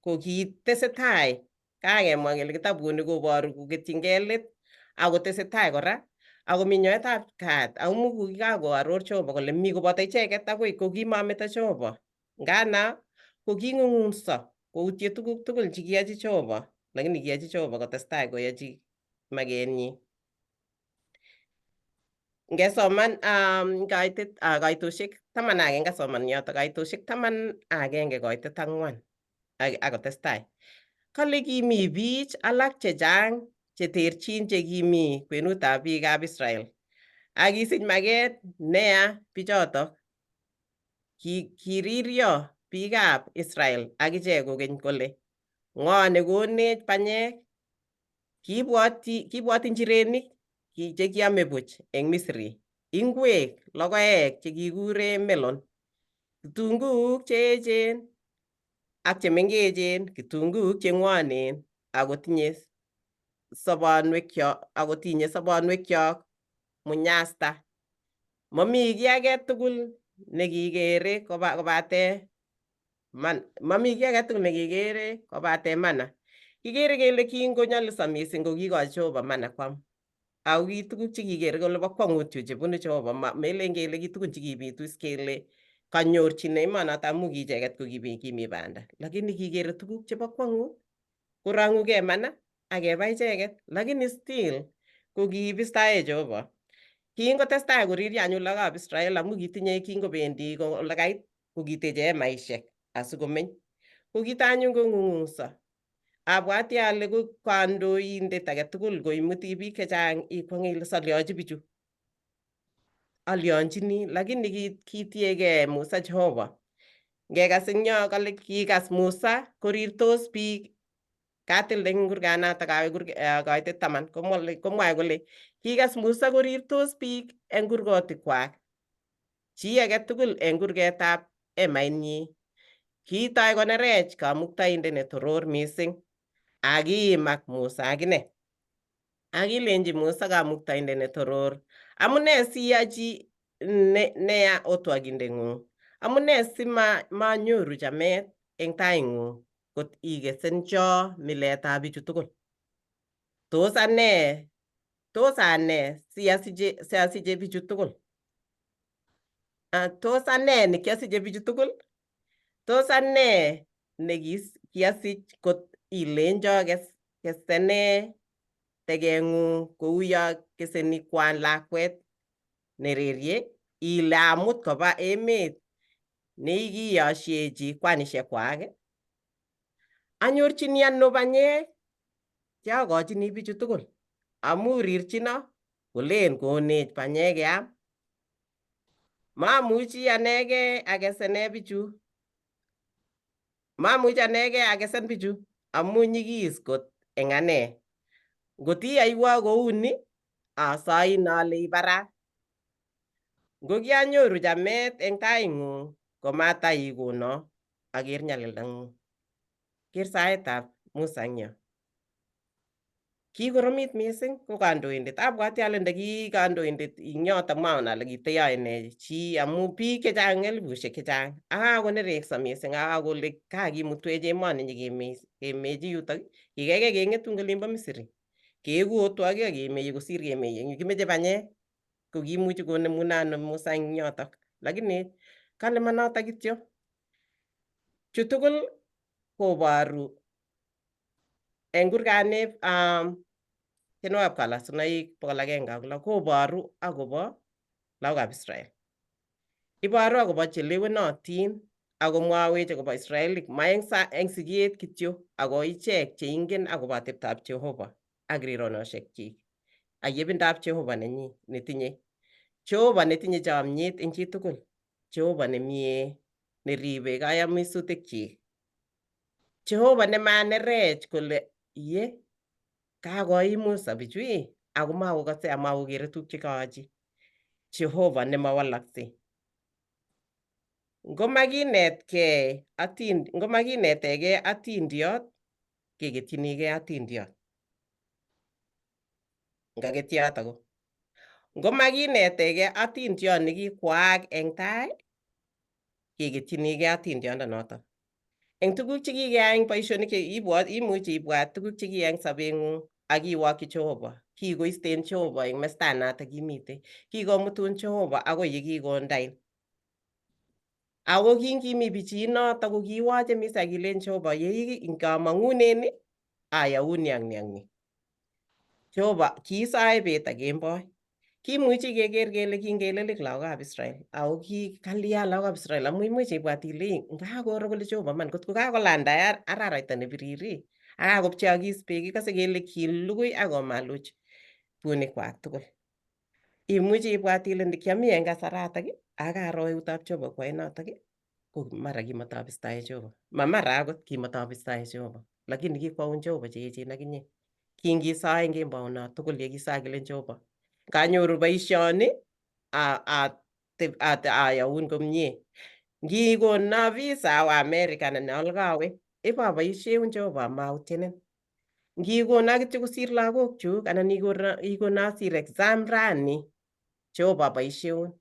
ko kitesetai kakemwa kele kitabuni koboru koketyingei let akotesetai kora akomi nyoetab kat amu kikakoaror Jehova kole mi koboto icheket akoi kokimameto Jehova. Ngana ko king'ung'unso koutye tuguk tugul chekiyochi Jehova, lakini kiyochi Jehova kotestai koyochi makenyi. Ngesoman kaitet kaitoshek 11 asoman yoto kaitoshek 11 koitet 4 akotestai. Kale kimi biich alak chechang cheterchin chekimi kwenutab biikab Israel ak kisich maket neya bichotok. Kiriryo biikab Israel akichek kokeny kole ng'o nekonech banyek? Kibwoti njirenik chekiame buch eng Misri, ingwek, logoek chekikure melon, kitunguuk cheechen ak chemengechen, kitunguuk cheng'wonen akotinye sobonwekyok munyasta. Mami kiy age tugul nekikere kobate mami kiy age tugul nekikere kobate mana. Kikere kele kingonyoliso mising ko kikochi Jehova mana kwam. Ako ki tuguk chekikere kole bo kwongut chu chebunu Jehova, melen kele ki tugun chekibitu is kele kanyorchin emonoto amu ki icheket ko kimi banda. Lakini kikere tuguk chebo kwongut korong'ukei mana akebai icheket, lakini still ko kibistae Jehova. Kingotestai koriryo anyun lagokab Israel amu kitinye kingobendi olekait kokiteche hemaishek asikomeny. Ko kito anyun kong'ung'ungso. Abwati ale ko kandoindet age tugul koimuti biik chechang ikwong'e ile solyochi bichu. Alyonchini, lakini kitiegei Musa Jehova. Ngekas eng yo kale kikas Musa korirtos biik katil eng kurganato kawe koitet 10 komwae kole kikas Musa korirtos biik eng kurgotikwak. Chi age tugul eng kurgetab emainyi. Kitoi konerech kamuktaindet netoror mising ak kiimak Musa akine. Akilenji Musa kamuktaindet netoror, amune siyachi neya otwokindeng'ung? Amune si manyoru chamet eng taing'ung kot ikesencho miletab bichu tugul? Tos ane siasiche bichu tugul? Tos ane nekiasiche bichu tugul? Tos ane nekiasich kot ilencho kesene tekeng'ung kouyo keseni kwan lakwet nererie ile amut koba emet neikiyosiechi kwanishekwak? Anyorchini ano banyek cheakochini bichu tugul? Amu rirchino kolen konech banyek keam. Mamuchi anegei akesene bichu. Mamuch anegei akesen bichu amu nyigis kot eng ane. Ngot iyoiwo kouni, asoin ale ibaran. Ngo kianyoru chamet eng taing'ung, komataigono aker nyalilda ng'ung. Ker saetab Musa eng yo. Kikoromit mising ko kandoindet. Abwati ale ndaki kandoindet ing yotok maon ale kiteyoe nee chi amu biik chechang elipushek chechang ak kakonerekso mising ak kakole kakimutwech emoni nyikemechi yutok kikeikei keng'etu eng olimbo Misri. Keeku otwokik ak kemeye kosir kemeye eng yu kimeche banyek. Ko kimuchi konemune ano Musa eng yotok. Lakini kale manotok kityo. Chu tugul koboru eng kurgani tienwogikab kalasunaik 106 koboru akobo lagokab Israel. Iboru akobo chelewenotin ako mwawech akobo Israelik ma eng sa eng siket kityo ako ichek cheingen akobo ateptab Jehova ak rironoshekyik ak yebindab Jehova nenyi netinye. Jehova netinye chomyet eng chitugul. Jehova nemie neribe kayamisutikchik. Jehova nemanerech kole iye kakoim Musa bichu ii ako makokose amakokere tuguk chekaachi. Jehova nemawalaksei. Ngomakinetkei ngomakinetegei atindiot keketchinigei atindiot. Ngaket yotok ko. Ngomakinetegei atindiot nekikwaak eng tai keketchinigei atindiondonotok. Eng tuguk chekikeyai eng boisionik che ibwat imuchi ibwat tuguk chekiyai eng sobeng'ung ak iwokyi Jehova. Kikoisten Jehova eng mestanatak imitei. Kikomutun Jehova akoi ye kikondain. Ako kingimi pichiinotok ko kiiwoche mising ak ilen Jehova yei ngamang'unen ayaun ni ak ni ak ni. Jehova kiisoe bet ak kemboi. Kimuchi keker kele kingelelik lagokab Israel ako ki kalya lagokab Israel amu imuch ibwat ile ngakoro kole Jehova man kotko kakolanda araraita nebirir ii ak kakopcheokis beek ikose kele kilugui ak komaluch bunikwak tugul. Imuchi ibwat ile ndikiami eng kasaratak ak aro eutab Jehova koyoe notok ko mara kimatabistoe Jehova. Ma mara akot kimatabistoe Jehova lakini kikwaun Jehova cheechen akinye. Kingisoe eng kembounot tugul yekisoe kilen Jehova nganyoru boisioni ayaun komie. Ngikona visa awe America anan olekawe iboboisieun Jehova amautyenin. Ngikona kityo kosir lagokchuk anan ikona asir exam rani Jehova aboisieun.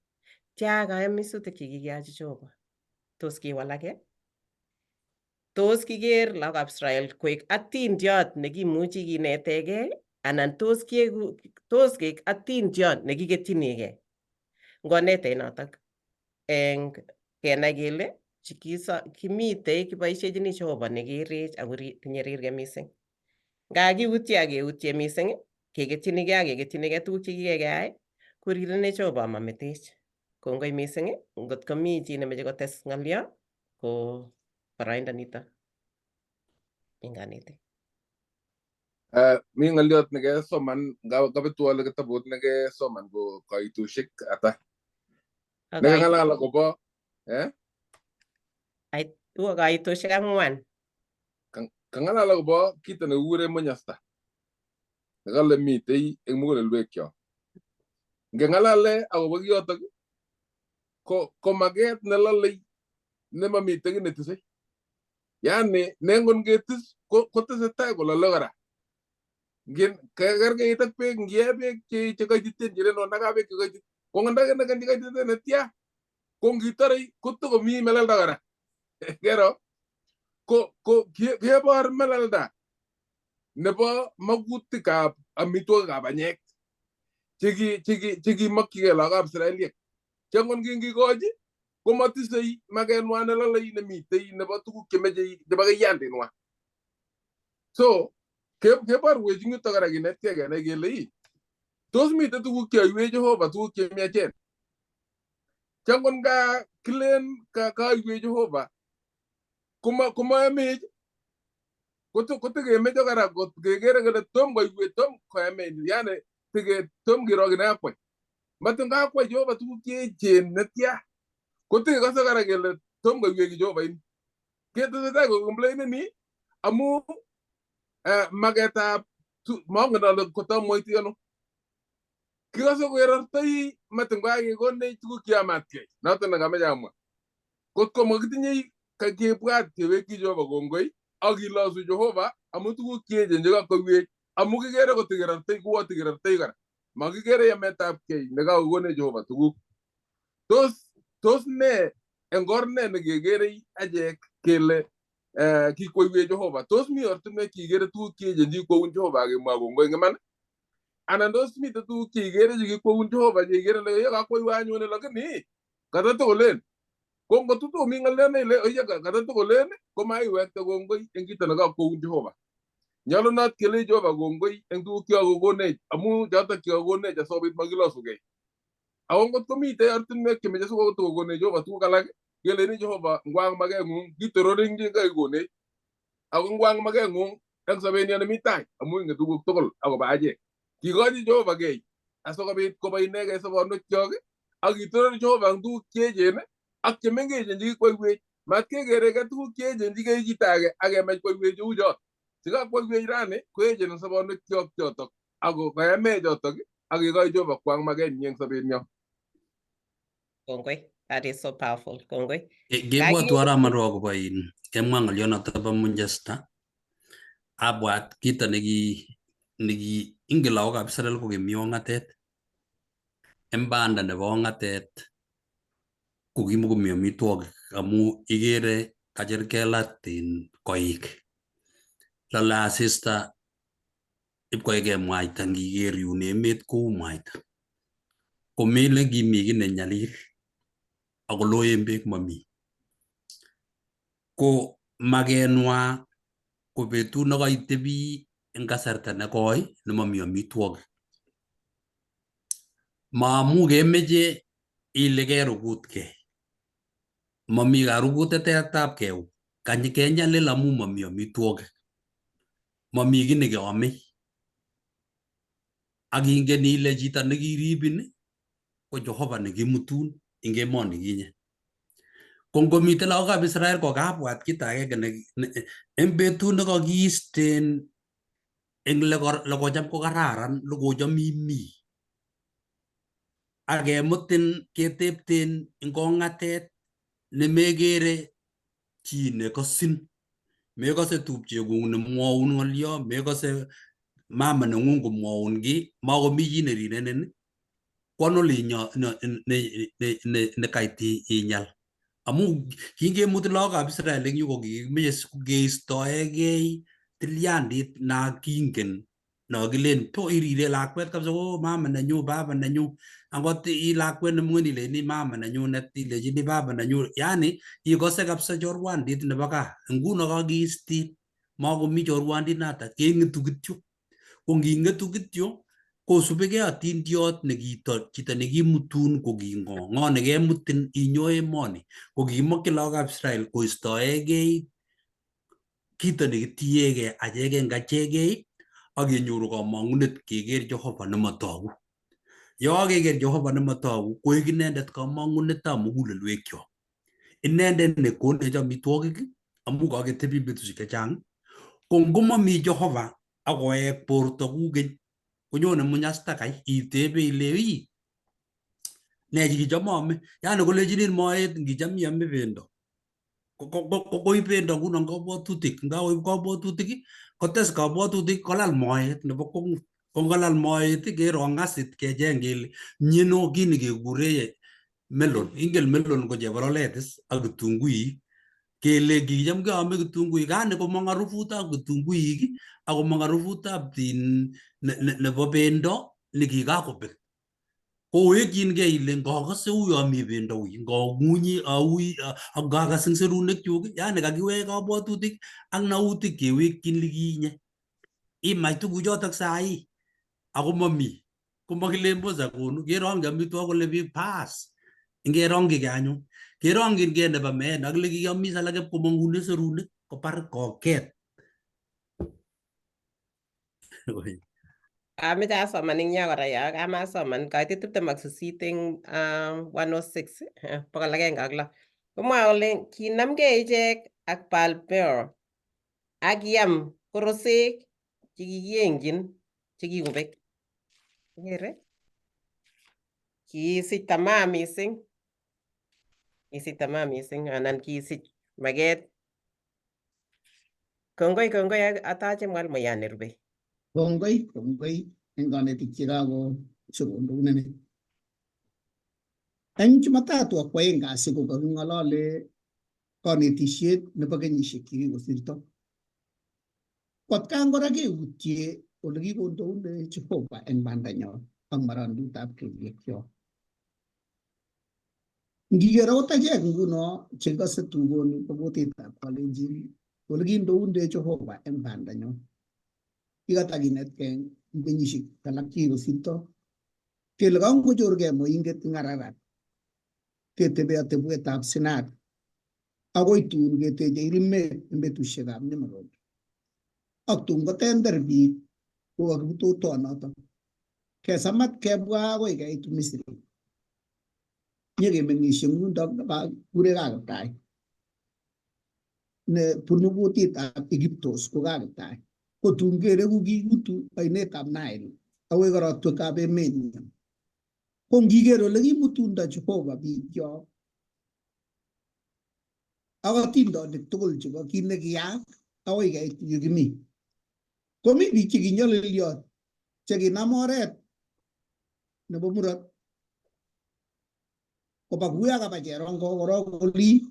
Tia kayamisutik chekikiyachi Jehova. Tos kiwalak? Tos kiker lagokab Israel koek atindiot nekimuchi kinetegei anan tos kieku tos keek atindiot nekiketchinigei? Ngonetech notok eng kenai kele kimitei kiboisiechini Jehova nekerech ako tinye rirge mising. Nga kiutye ak keutye mising, keketchinigei ak keketchinigei tuguk chekikeyai, korirenech Jehova amametech. Kongoi mising, ngot komi chi nemeche kotes ng'olyo, ko boroindo nito eng kanetik. Mi ng'olyot nekesoman kabetu ale kitabut nekesoman ko kaitushek ata nekang'alal akobo Kaitoshek 4. Kang'alal akobo kito nekikure monyasta nekale mitei eng mugulelwekyok. Ngeng'alale akobo kiyotok ko maket nelolei nemamiten kiy netisei. Yani nengon ketis kotesetai kolole kora. Kerkeit ak beek, ngie beek chekaititen chelen onaka beek chekaitit ko ngandakinakan chekaititen netya ko ngitorei kotokomi melelda kora. Kero ko kebor melelda nebo makutikab amitwogikab banyek chekimokyigei lagokab Israeliek che ngon kingikochi komatisei makenwa nelolei nemitei nebo tuguk chemechei chebo kiyandinwa. So keborwech eng yutok kora kinetkei kenai kele ii tos mitei tuguk cheyoiwech Jehova tuguk chemiachen che ngon ka kilen kaiwech Jehova komayamech kotekemeche kora kekere kele tom koiwech tom koyamech yani tom kiro kiy nekakwai. Matin kakwai Jehova tuguk cheechen netya kotekekose kora kele tom koiwech Jehova ini. Ketesetai kocomplaineni amu maketab mongen ale kotamwoiti ano. Kikose kokerortoi metit ngokakekonech tuguk cheamatkei. Noton nekameche amwa. Kotko makitinye kebwat kewekyi Jehova kongoi ak kilosu Jehova amu tuguk cheechen chekakoiwech amu kikere kotikerortoi kuo tikerortoi kora. Makikere yametabkei nekakokonech Jehova tuguk. Tos ne eng or ne nekekerei achek kele kikwoiwech Jehova? Tos mi ortinwek chekikere tuguk cheechen chekikwoun Jehova akemwa kongoi eng iman? Anan tos mitei tuguk cheikere chekikwoun Jehova cheikere le kakwoiwo anyun lakini katatokolen ko ngototomi ng'olyo ne ile oye katatokolen komaiwekte kongoi eng kito nekakwoun Jehova. Nyolunot kelei Jehova kongoi eng tuguk chekakokonech amu chotok chekakonech asikobit makilosugei. Ako ngot komitei ortinwek chemeche sikotokokonech Jehova tuguk alak keleni Jehova ngwang makeng'ung kitoror eng chekakikonech ako ngwang makeng'ung eng sobenyo nemi tai amu ingen tuguk tugul akobo achek. Kikochi Jehova kei asikobit kobo inegei sobonwekyok ak kitoror Jehova eng tuguk cheechen ak chemengechen chekikwoiwech. Matkekerekei tuguk cheechen chekiyai chito age ak kemach kwoiwech cheu chot. Chekakwoiwech rani koechen eng sobonwekyok chotok ako koyamech chotok ak kekoi Jehova kwang makenyi eng sobenyo. Kongoi. That is so powerful. Kongoi. Kebwotwo Arap akobo in kemwa ng'olionoto bo Manchester abwat kito neki ingen lagokab Israel ko kimi ong'atet en banda nebo ong'atet ko kimokomi amitwogik amu ikere kacherkelat in koik lole asista ipkoike mwaita ngiker yun emet kou mwaita komelen kimi kiy ne nyalil ako loen beek mami ko makenwa ko betut nekaitebi eng kasarta nekoi nemomi amitwogik maamu kemeche ile kerukutkei mami karukutetab keu kenyalil amu mami amitwogik mami kiy nekeome ak ingen ile chito nekiribin ko Jehova nekimutun eng emoni kinye ko ngomiten lagokab Israel ko kabwat kit agenge eng betut nekakiisten eng lekocham kokararan lekocham imi ak kemutin ketepten eng kong'atet nemekere chi nekosin mekose tupcheng'ung nemwoun ng'olyo mekose mama neng'ung komwoun ki makomi chi nerirenen kwano nekait inyal amu kingemuti lagokab Israel eng yu ko kikimeche keistoegei tilyandit na kingen no kilen to irire lakwet kabisa oh mama nenyu baba nenyu angot i lakwet neming'in ilechini mama nenyunet ilechini baba nenyu yani ikose kabisa chorwandit nebo gaa nguno kakiistin makomi chorwandit nata keng'etu kityo ko nging'etu kityo kosubikei atindiot nekito chito nekimutun ko ki ng'o ng'o nekemutin inyo emoni ko kikimokyin lagokab Israel koistoegei kito nekitiegei acheke eng achekei ak kenyoru kamong'unet keker Jehova nemotogu. Yekakeker Jehova nemotogu koek inendet kamong'unetab mugulelwekyok. Inendet nekonech amitwogik amu kaketebi betusiek chechang. Ko ngomami Jehova akoek borto kuu keny konyone munyasta kai itebe ile ii ne chikicham aame yani kolechinin moet ngicham iame bendo koib bendo nguno kabwatutik ngakoib kabwatutik kotes kabwatutik kolal moet nebo kwongut ko ngolal moet kerong acid kecheng kele mieno kit nekekure melon ingen melon ko chebololet is ak kitunguik kele kicham keame kitunguik kani komong harufutab kitunguik ak komong harufutab in nebo bendo nekikakobek kowekchingei ile ngakase uyo mi bendo ui ngang'unyi aui ak ngakas eng serunekyuk yani kakiwek kabwatutik ak nautik kewekchin likinye imach tuguchotok sahi ako mami komakilen bosa konu kerongchi amitwogik kole biik paas ngerongchigei anyun kerongchingei nebo meet akile kiamis alak ipkomong'une serunek kobar koket. Ameche asoman eng yo kora yo kamasoman kaitet 28 eng 106 106. Komwae kole kinamgei ichek ak Baal Peor ak kiam korosek chekikiyengchin chekikobek. Ikere? Kisich tamaa mising. Kisich tamaa mising anan kisich maket. Kongoi kongoi ak atache mwalimuyan nerube. Kongoi kongoi eng konetik chekakoshikondouneni. Eng Jumatatu ak kwaeng kasi ko kaking'olole konetishet nebo kenyishek chekikosirto. Kotkan kora keutye ole kikondoune Jehova eng bandanyo ak marandutab kelyekyok. Ngiker akot achek nguno chekikose tugoni bo kutitab Kalenjin ole kindounde Jehova eng bandanyo. Kikatakinetkei eng kenyishek alak chekikosirto kele kangochorkei moinget eng Ararat ketebe atebwetab Sinar akoi tun keteche Irimet eng betusiekab Nimrod. Ak tun kotender biik kokakibutotonoto. Kesamat kebwa akoi keit Misri. Nyekemeng'isye eng yundok kure Kakiptai. Ne bunu kutitab Egyptos ko Kakiptai. Ko tun kereku kikutu ainetab Nile akoi korotwekab emenyo. Ko ngiker ole kimutundo Jehova biikyok ak atindonik tugul chebo kit nekiyaak akoi keit yu kimi. Komi biik chekinyolilyot chekinam oret nebo murot koba kuya kaba cherongo korok oli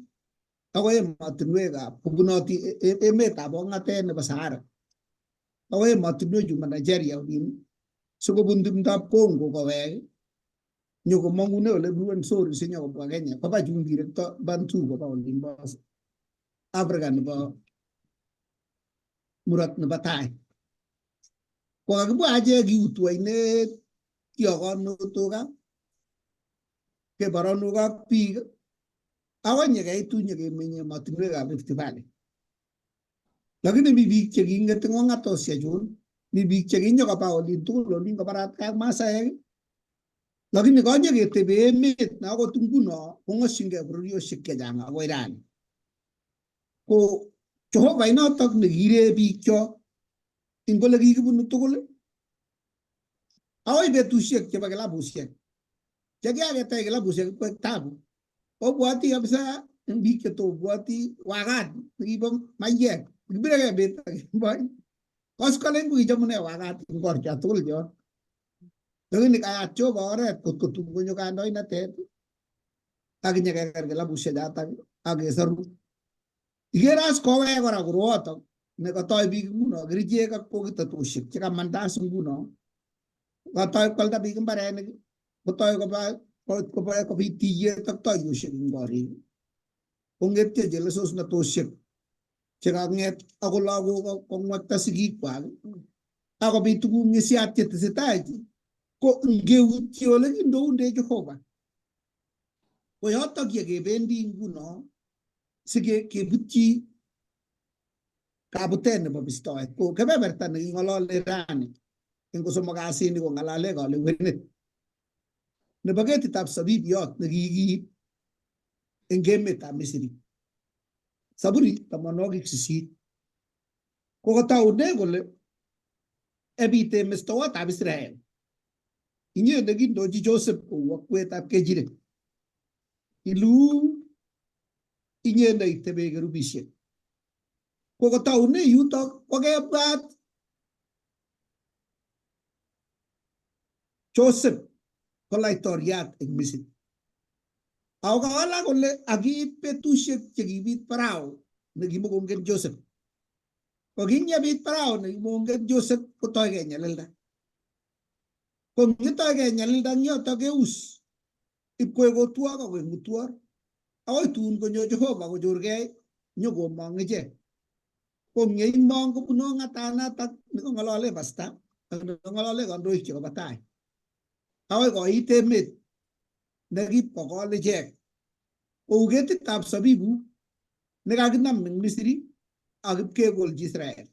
akoi emotinwekab kobunoti emetab ong'atet nebo Sahara akoi emotinwechu bo Nigeria olin sikobun tumdab Congo kowek nyokomong'une ole Ruwenzori sinyokobwa Kenya koba chun kirekto Bantu koba olinbo Africa nebo murot nebo tai. Ko kakibwa achek kiutu ainet kiyokonu tuga keboronu ak biik akoi nyekeitu nyekemenye emotinwekab Rift Valley. Lakini mi biik cheking'et eng ong'atosiek chun, mi biik chekinyokoba olin tugul olin kobaratkei ak Masaek, lakini konyeketebe emet ne akot nguno kong'oshingei bororiosiek chechang akoi rani. Ko Jehova inotok nekiree biikchok eng ole kikibunu tugul akoi betusiek chebo kilabusiek chekiaketech kilabusiek koek tabu. Obwoti kabisa eng biik chetobwoti wakat nekibo maiyek kibirekei bet ak kemboi koskoleng kokichomune wakat eng korcho tugul chon. Lakini kayat Jehova oret kot kotun konyo kandoinatet ak kinyekeker kilabusiek chotok ak kesoru. Ikere as kowek kora koroyotok nekatoi biik nguno kerichek ak bokitatoshek chekamandas nguno katoi kwalda biik mbarenik kotoi koba koba kobit tiyet ak toiyoshek eng korik kong'etyo chelesosnatoshek chekang'et ako lagok kong'wekta sigikwak akobit tuguk ng'isiat chetesetai ko ngeutye ole kindounde Jehova ko yotok ye kebendi nguno sikebutyi kabutet nebo bistoet ko kebeberta neking'olole rani eng kosomok kasini kong'alale kalewenet nebo ketitab sabibiot nekikiib eng emetab Misri. Saburi 8 ko kotoune kole ebite mestowotap Israel inye nekindochi Joseph kou akwetab kechirek iluu inye neitebe kerubisiek. Ko kotoune yutok kokebwat Joseph ko laitoriat eng Misri. Ako kawalak kole akiit betusiek chekibit Farao nekimukongen Joseph. Ko kinyebit Farao nekimukongen Joseph kotoi kenyalilda. Ko ngitoi kenyalilda eng yotok keus ipkoek otwok akoek mutwor akoi tun konyo Jehova kochorkei nyokomong ichek. Ko ngyeimong kobunu ong'atanatak nekong'olole pasta ak nekong'olole kandoik chekobo tai. Akoi koit emet nekipkokol ichek kou ketitab sabibu nekakinam eng Misri ak ipkekolchi Israel.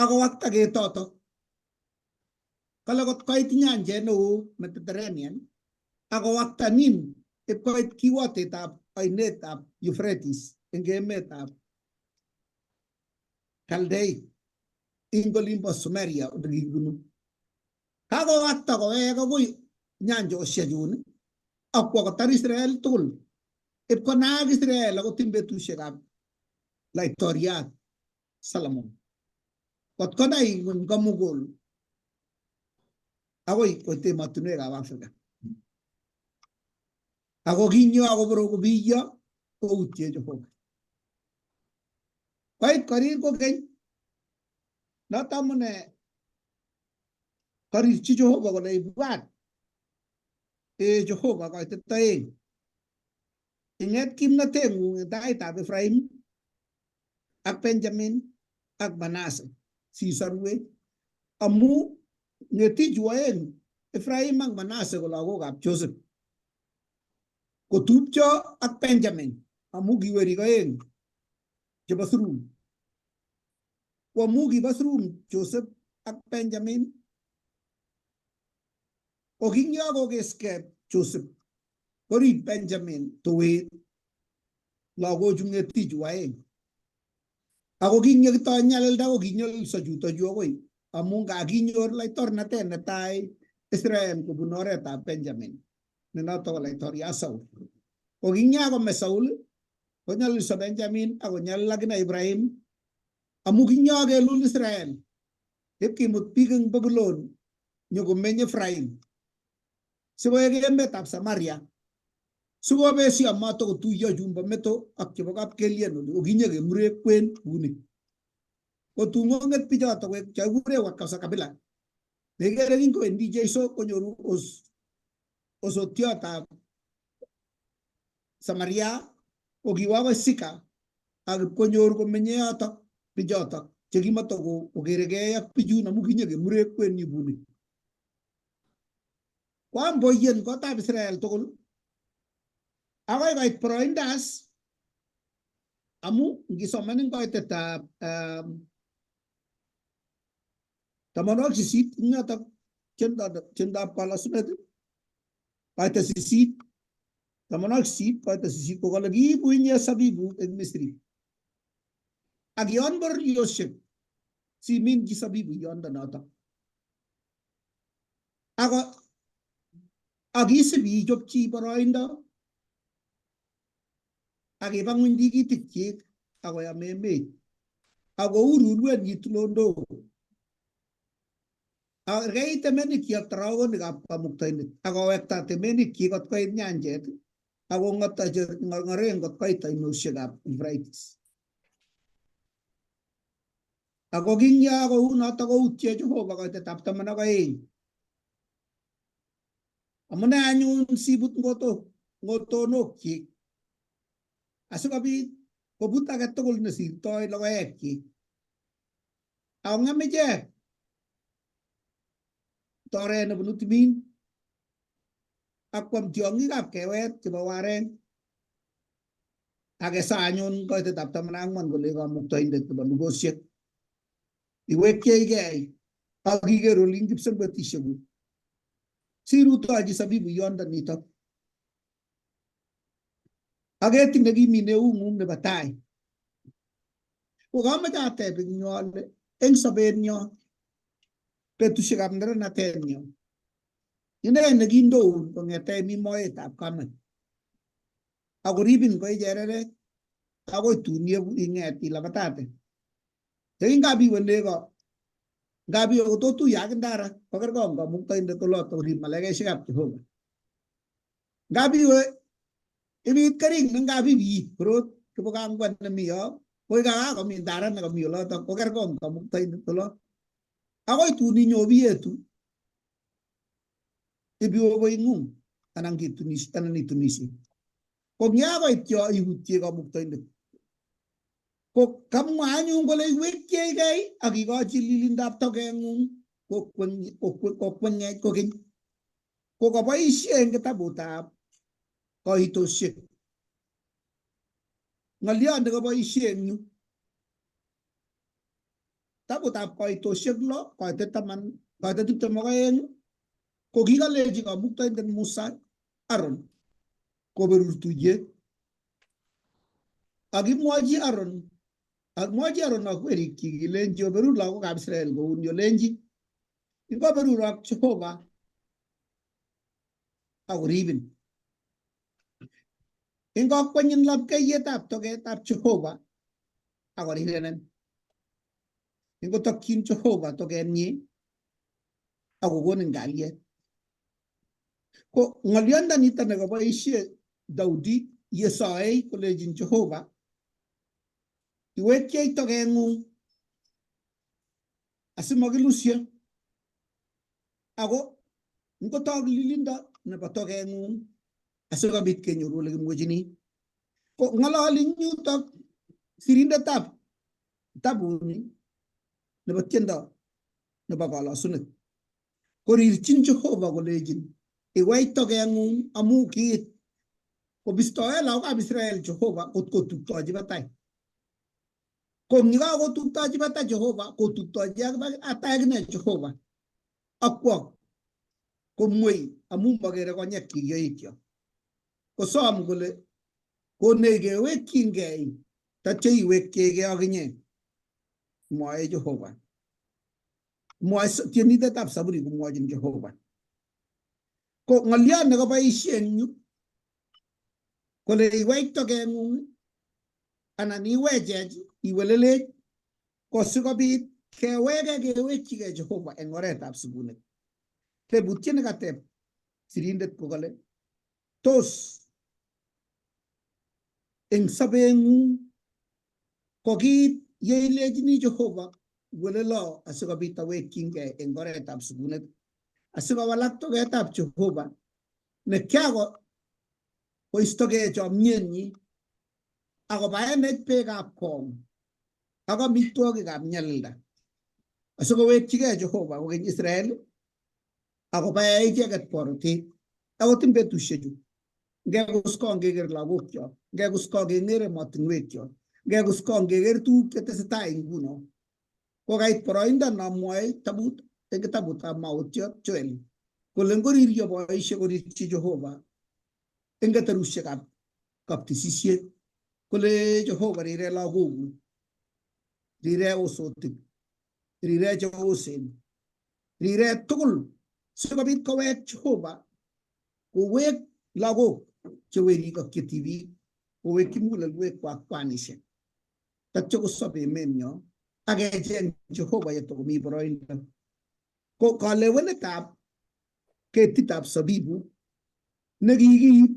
Akowakta ketotok. Kale kot koit nyanjet neo Mediterranean akowakta nin ipkoit kiwotetab ainetab Euphrates eng emetab Kaldeik ing olimbo Sumeria ole kikibunu. Kakowakta kowek akoi nyanjoshek chun akwo kotar Israel tugul. Ipkonaak Israel akot eng betusiekab laitoriat Solomon. Kot konai ngwony komugul akoi koit emotinwekab Afrika. Ako kinyo akoboro kobiyo koutye Jehova. Koit korir kokeny noto amune korirchi Jehova kole ibwat ee Jehova koitet 2 inget kimnoteng'ung eng taitab Ephraim ak Benjamin ak Manasseh sisorwech amu ng'etichu oeng Ephraim ak Manasseh ko lagokab Joseph kotupcho ak Benjamin amu kiwerik oeng chebo Srum. Ko amu kibo Srum Joseph ak Benjamin ko kingyakokeskei Joseph korib Benjamin towet lagochu ng'etichu aeng. Ako kinyekitoi nyalilda ko kinyolilso chutochu akoi amu kakinyor laitornatet netai Israel kobun oretab Benjamin ne noto ko laitoriat Saul. Ko kinyakome Saul konyolilso Benjamin akonyalil akine Ibrahim amu kinyakelul Israel ipkimut biik eng Babylon nyokomeny Ephraim sikoek emetab Samaria sikobesio matokotuiyo chumbo meto ak chebo kapkelien oli okinye kemure kwen kuni. Kotun kong'et bichoto koek chekikure Wakasa Kabila nekikere kingowendi Jeiso konyoru osotiotab Samaria kokiwo akoi Sika ak ipkonyor komenye yotok bichotok chekimatokokerekei ak bichun amu kinye kemure kwen yubuni. Koam boyen kotab Israel tugul akoi koit boroindas amu ngisoman eng koitetab 18 ing yotok tiendab kalosunet koitet 8 18 koitet 8 kokale kiibu inye sabibuk eng Misri ak yon bororiosiek siminchi sabibu yondo notok ako akisib ichopchi boroindo ak iba ng'weny tikitikchik akoyam emet akou rurwenyi tulondok akerkeit temenikchi ak taragonikab kamuktaindet akowekta temenikchi kot koit nyanjet akong'oto ng'orng'oren kot koit ainosiekab Euphrates. Ako kingya kounoto koutye Jehova koitetab 12. Amune anyun sibut ngotonokchik asikobit kobut age tugul nesirtoi logoekchik. Akong'em ichek toret nebunu timin akwam tiong'ikab kewet chebo wareng. Akesa anyun koitetab 14 kole kamuktaindet nebo lugosiek iwekcheigei ak iker olin kipsengwetisiekuk sirutochi sabibu yondo nitok ak ketit nekimin eung'ung nebo tai. Ko kamoche ateb eng yu ale eng sobenyo betusiekab neranatenyo ine nekindoun kong'ete imi moetab kamet akoribin koi chereret akoi tun ing'et ilabatate. Yekingabiwe nego ngabiwe kototuye ak ndara kokerkong kamuktaindet oloto korib malaikaisiekab Jehova. Ngabiwe ibit kering ne ngabibi korot kibukangwan nemi yo koi kakakomi ndara nekomi oloto kokerkong kamuktaindet olot. Akoi tun inyo biyetu ibiwe koing'ung anan kitunis anan itunisie. Ko ngiakoit yo iutye kamuktaindet. Ko kamwa anyun kole iwekchigei ak ikochi lilindab tokeng'ung kokweng'ech kokeny. Ko kaboisie eng kitabutab koitosiek. Ng'oliot nekaboisie eng yu. Kitabutab koitosiek 6 koitet 10 koitet 22 ko kikolechi kamuktaindet Musa Aaron koberur tuyet. Akimwochi Aaron Ak mwochi Aaron ak werikyik ilenchi oberur lagokab Israel kouni olenchi ingoberurok Jehova akoribin. Ingokwenyin lapkeiyetab togetab Jehova akorirenen. Ingotokyin Jehova togenyin akokonin kalyet. Ko ng'olyondonito nekaboisie Daudi yesoei kolechin Jehova iwekyech togeng'ung asimokilusyo ako ngotok lilindo nebo togeng'ung asikobit kenyoru ole kimwechini. Ko ng'ololi eng yutok sirindetab kitabuni nebo tiendo nebo kolosunet korirchin Jehova kolechin iwech togeng'ung amu kiit kobistoe lagokab Israel Jehova kot kotuptochi batai. Ko ngikakotuptochi batai Jehova kotuptochi batai akine Jehova akwo komwei amu makere konyekyik yeityo. Kosom kole konech kewekyingei tatyo iwekyigei akinye mwoe Jehova. Mwoe tienindetab Zaburi komwochin Jehova. Ko ng'oliot nekaboisie eng yu kole iwech togeng'ung anan iwechech iwelelech ko sikobit keweke kewekchigei Jehova eng oretab sikunet. Tebutiet nekateb sirindet ko kale tos eng sobeng'ung ko kiit yeilechini Jehova welelo asikobit awekyingei eng oretab sikunet asikowalak togetab Jehova nekiako koistogei chomyenyi akobaenech beekab kong ak amitwogikab nyalilda asikowekchigei Jehova kokeny Israel akobae icheket borotet akot eng betusiechu ngekuskong keker lagokyok ngekuskong keker emotinwekyok ngekuskong keker tuguk chetesetai nguno ko kait boroindo nomwoe tabut eng kitabutab Maotiot Joel kole ngoriryo boisiek korirchi Jehova eng keterusiekab kaptisisiet kole Jehova rire lagokuk rire osotik rire cheosen rire tugul sikobit kowek Jehova kowek lagok chewerik ak chetibik kowekyi mugulelwekwak kwanisiek tatyo kosob emenyo ak kecheng Jehova yetokomi boroindo. Ko kalewenetab ketitab sabibu nekikiib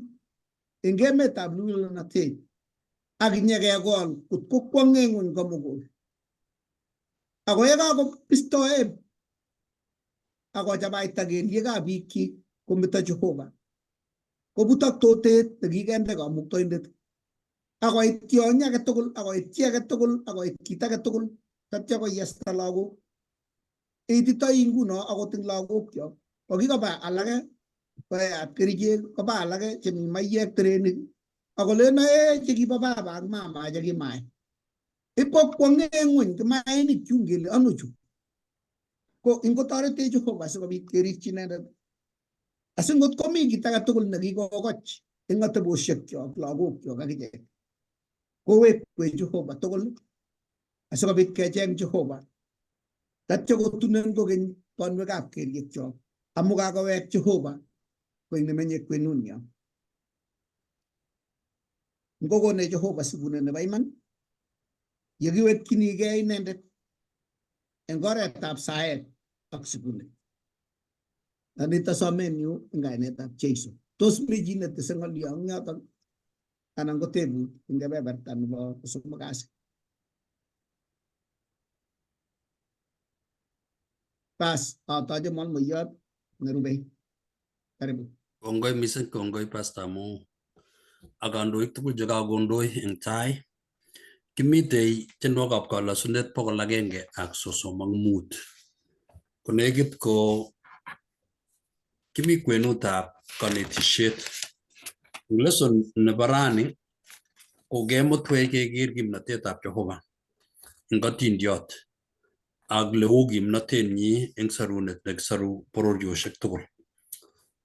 eng emetab lulanatet ak nyekekol kot ko kwong eng ng'wony komugul. Ako yekakobistoe akochabaita kelyekab biikchik kometo Jehova kobutok totet nekikende kamuktoindet akoit tyony age tugul akoit chi age tugul akoit kit age tugul tatya koyesta lagok. Ititoi nguno akot eng lagokyok kokikoba alake koeat kerichek koba alake chemi maiyek terenik akolen ee chekibo baba ak mama chekimae ipkokwong'e ng'weny kimainik chun kele ano chu ko ingotoretech Jehova sikobit kerikchi inendet asingot komi kit age tugul nekikokoch eng ateboshekyok lagokyok akichek kowekwech Jehova tugul asikobit kecheng Jehova tatyo kotunen kokeny bonwekab kelyekyok amu kakowek Jehova koik nemenye kwenunyo. Ngokonech Jehova sikunet nebo iman yekiwekchinigei inendet eng oretab saet ak sikunet. Nito somenyu eng kainetab Jesu. Tos mi chi netese ng'olyo eng yotok anan ko tebut eng kebeberta nebo kosomok kasi? Bas, atoche mwalimoyot nerubei. Karibu. Kongoi mising, kongoi Pastor amu ak kandoik tugul chekakondoi eng tai. Kimitei tienwogikab kalosunet 135. Konekit ko kimi kwenutab kanetisiet. Eng lesson nebo rani ko kemutwech keker kimnatetab Jehova eng atindiot ak leu kimnatenyi eng sarunet nekisaru bororiosiek tugul.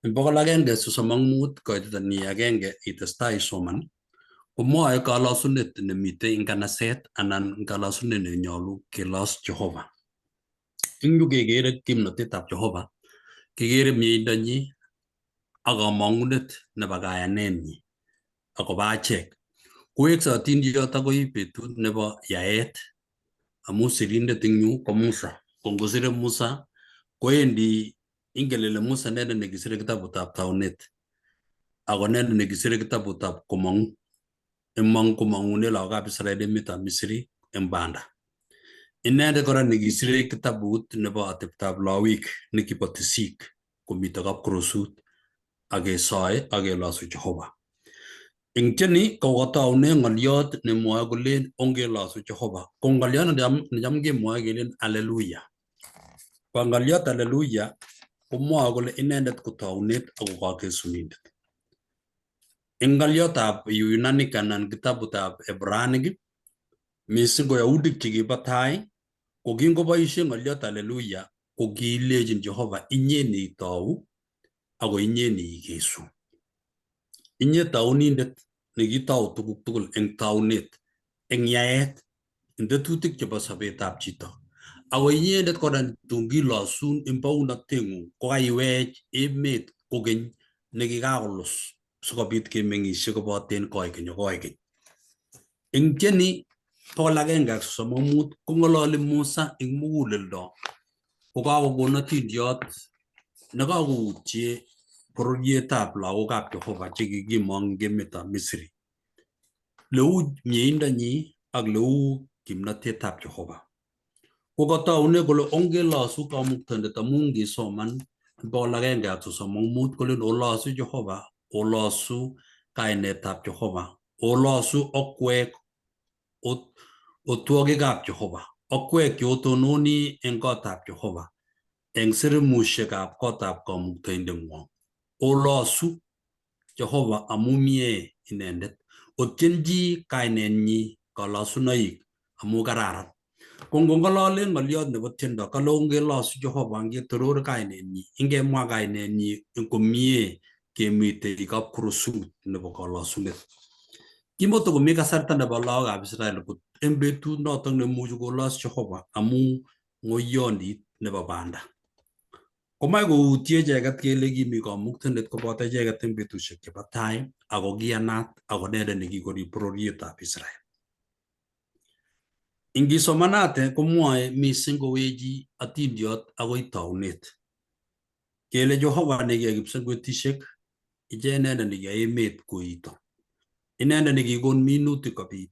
Eng 135 koititani agenge itestai isoman. Komwoe kalosunet nemitei eng kanaset anan kalosunet nenyolu kelos Jehova. Eng yu kekere kimnotetab Jehova, kikere mieindonyi ak kamang'unet nebo kayanenyi akobo achek. Kowekse atindiot akoi betut nebo yaet amu sirindet eng yu ko Musa. Ko ngosire Musa kowendi ingen ile Musa inendet nekisire kitabutab taunet ako inendet nekisire kitabutab komong'u. Imong komong'une lagokab Israel emetab Misri eng banda. Inendet kora nekisire kitabut nebo ateptab lawik nekibo tisik komito kapkurusut ak kesoe ak kelosu Jehova. Eng tieni ko kotoune ng'oliot nemwoe kolen ongelosu Jehova. Ko ng'oliot necham kemwoe kelen Alleluia. Ko ng'oliot Alleluia komwoe kole inendet ko tounet ako kakesunindet. Eng ng'oliotab Yunanic anan kitabutab Hebranic mising ko Yahudik chekibo tai ko kingoboisie ng'oliot Alleluia ko kilechin Jehova inye neitou ako inye neikesu. Inye taunindet nekitou tuguk tugul eng taunet, eng yaet, eng tetutik chebo sobetab chito. Ako inyendet kora tun kilosun eng bounatengung kokaiwech emet kokeny nekikakolus sikobit kemeng'isie koboten koikeny ak koikeny. Eng tieni 135 kong'ololi Musa eng muguleldo kokakokon atindiot nekakoutye bororietab lagokab Jehova chekikimong eng emetab Misri leu mieindonyi ak leu kimnatetab Jehova. Ko kataune kole ongelosu kamuktaindet amu ngisoman 135 kolen olosu Jehova, olosu kainetab Jehova, olosu okwek otwogikab Jehova, okwek cheotononi eng kotab Jehova, eng sirimushekab kotab kamuktaindeng'wong. Olosu Jehova amu mie inendet, otienji kainenyi kalosunoik amu kararan. Ko ngong'olole ng'oliot nebo tiendo kale ongelosu Jehova ngetoror kainenyi, ingemwa kainenyi komie kemitei kapkurusut nebo kalosunet. Kimotokomi kasarta nebo lagokab Israel eng betut notok nemuchi kolos Jehova amu ng'oyondit nebo banda. Komach koutye icheket kele kimi kamuktaindet koboto icheket eng betusiek chebo tai ako kiyanat ako inendet nekikorib bororietab Israel. Ingisomanate komwoe mising kowechi atindiot akoi taunet. Kele Jehova nekiyai kipsengwetishek, iche inendet nekiyai emet koito. Inendet nekikon minutik kobit,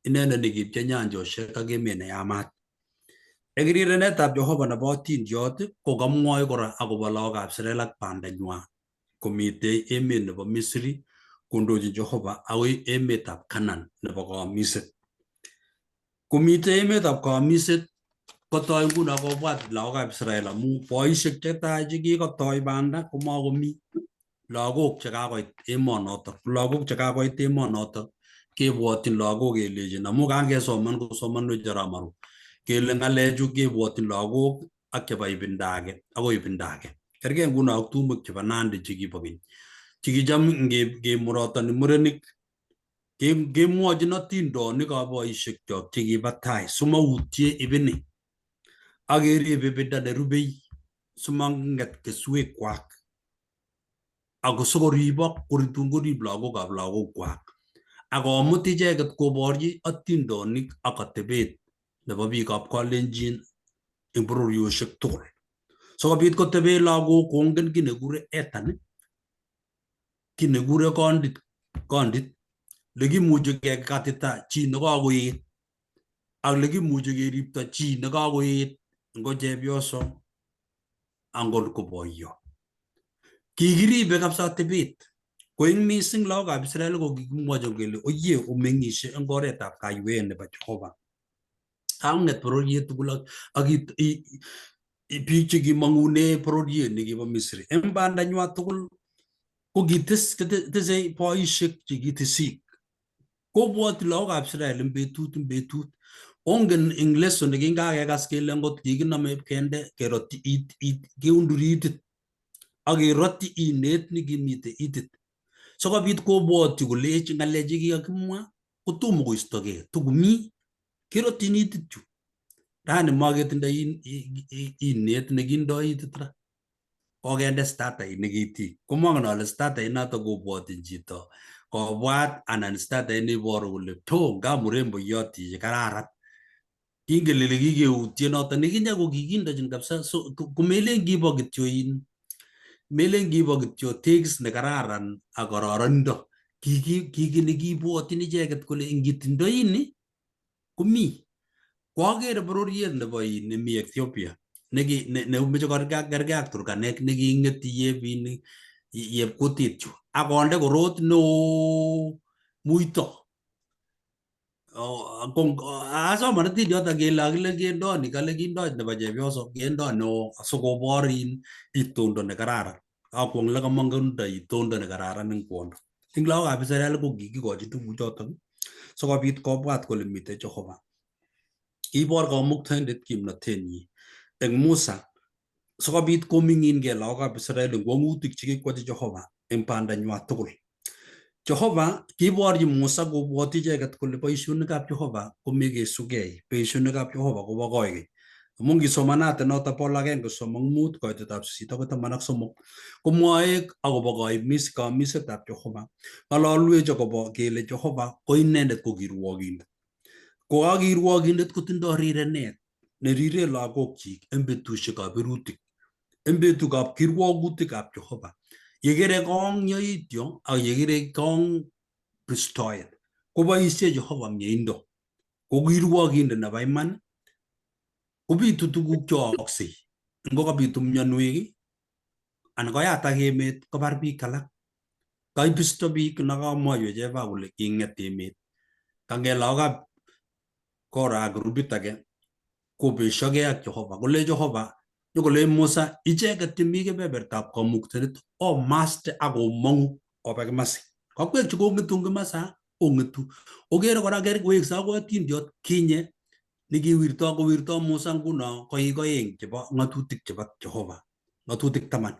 inendet nekiipche nyanjoshek ak emet neyamat. Eng rirenetab Jehova nebo atindiot ko kamwoe kora akobo lagokab Israel ak bandanywa komitei emet nebo Misri kondochin Jehova akoi emetab Canaan nebo kaamiset. Komitei emetab kaamiset kotoi nguno kobwat lagokab Israel amu boisiek chetai chekikotoi banda komakomi lagok chekakoit emonotok. Lagok chekakoit emonotok kebwotyin lagok kelechin amu kangesoman kosomanwech Arap Maru kele ng'alechu kebwotyin lagok ak chebo ibinda age akoi ibinda age. Kergei nguno ak tumwek chebo Nandi chekibo keny chekicham ngemurotoni murenik kemwochin atindonik ab boisiekchok chekiba tai simautye ibini ak kerib ibinda nerubei simang'et keswekwak ako sikoribok koritun korib lagokab lagokwak ak komut icheket koborchi atindonik ak atebet nebo biikab Kalenjin eng bororiosiek tugul sikobit kotebe lagok kongen kiy nekikure etan, kiy nekikure kondit, kondit lekimuchi kekatita chi nekakoet ak lekimuchi keripto chi nekakoet ngo chepyoso angot ko boiyo. Kikiribe kabisa atebet ko eng mising lagokab Israel ko kikimwochin kele oye omeng'ishe eng oretab kaiwet nebo Jehova. Kang'et bororiet tugul ak biik chekimong'une bororiet nekibo Misri. Eng bandanywa tugul ko kitesei boisiek chekitisik. Kobwoti lagokab Israel eng betut eng betut. Ongen eng lesson nekingakekas kele ngot kikinome kende kerotyi it, it, keunduri itit ak kerotyi inet nekimite itit. Sikobit kobwotyi kolech ng'alek chekikakimwa kotomo koistogei, tokomi kerotyin itit yu. Rani maketindoi inet nekindoi itit ra. Kokende statait nekitik. Komongen ale statait noto kobwotyin chito kobwat anan statait neiboru kole to nga muremboiyot chichi kararan. Kingen ile kikeutye noto nekinye ko kikindochin kabisa, so komelen kibo kityo in melen kibo kityo tekis nekararan ak kororonindo, kiki kiki nekibwotyin icheket kole ingitindoi ni komi. Koakere bororiet nebo in nemi Ethiopia neki nemoche kokergei ak Turkanek neking'et yep in yep kutit chu akonde korot neo muito. Asoman atindiot kele akile kendoni kale kindoi nebo chepyosok kendo neo asikobor in itondo nekararan. Akwong le kamong'undo itondo nekararan eng kwondo. Eng lagokab Israel ko kikikochi tuguchotok sikobit kobwat kole mitei Jehova. Kibor kamuktaindet kimnatenyi eng Musa sikobit koming'inkei lagokab Israel eng kwong'utik chekikwochi Jehova eng bandanywa tugul. Jehova kiborchi Musa kobwoti icheket kole boisionikab Jehova komekesugei, boisionikab Jehova kobo koikeny. Amun ngisomanate noto Paul 1:35 koitetab 8 akoi 13 komwoe akobo kaimisetab Jehova. Ng'ololwech akobo kele Jehova ko inendet ko kirwokindet. Ko ka kirwokindet kotindoi rirenet nerire lagokyik eng betusiekab birutik, eng betukab kirwokutikab Jehova. Yekere kong yoityo ak yekere kong bistoet koboisie Jehova mieindo. Ko kirwokindet nebo iman kobitu tuguk cheooksei. Ngokabitu mionwek anan koyatak emet kobar biik alak. Kaibisto biik nekamwoiwech Eva kole king'et emet. Kang'et lagokab Kora ak grupit age kobesiogei ak Jehova. Kole Jehova, nyokolech Musa, icheket chemi kebebertab kamuktaindet omaste ak omong'u obe kimasi. Kokwek chu kong'etu eng kimasa, ong'etu. Okere kora wekse akoi atindiot kinye nekiwirto kowirto Musa nguno koik oeng chebo ng'atutik chebo Jehova, ng'atutik taman.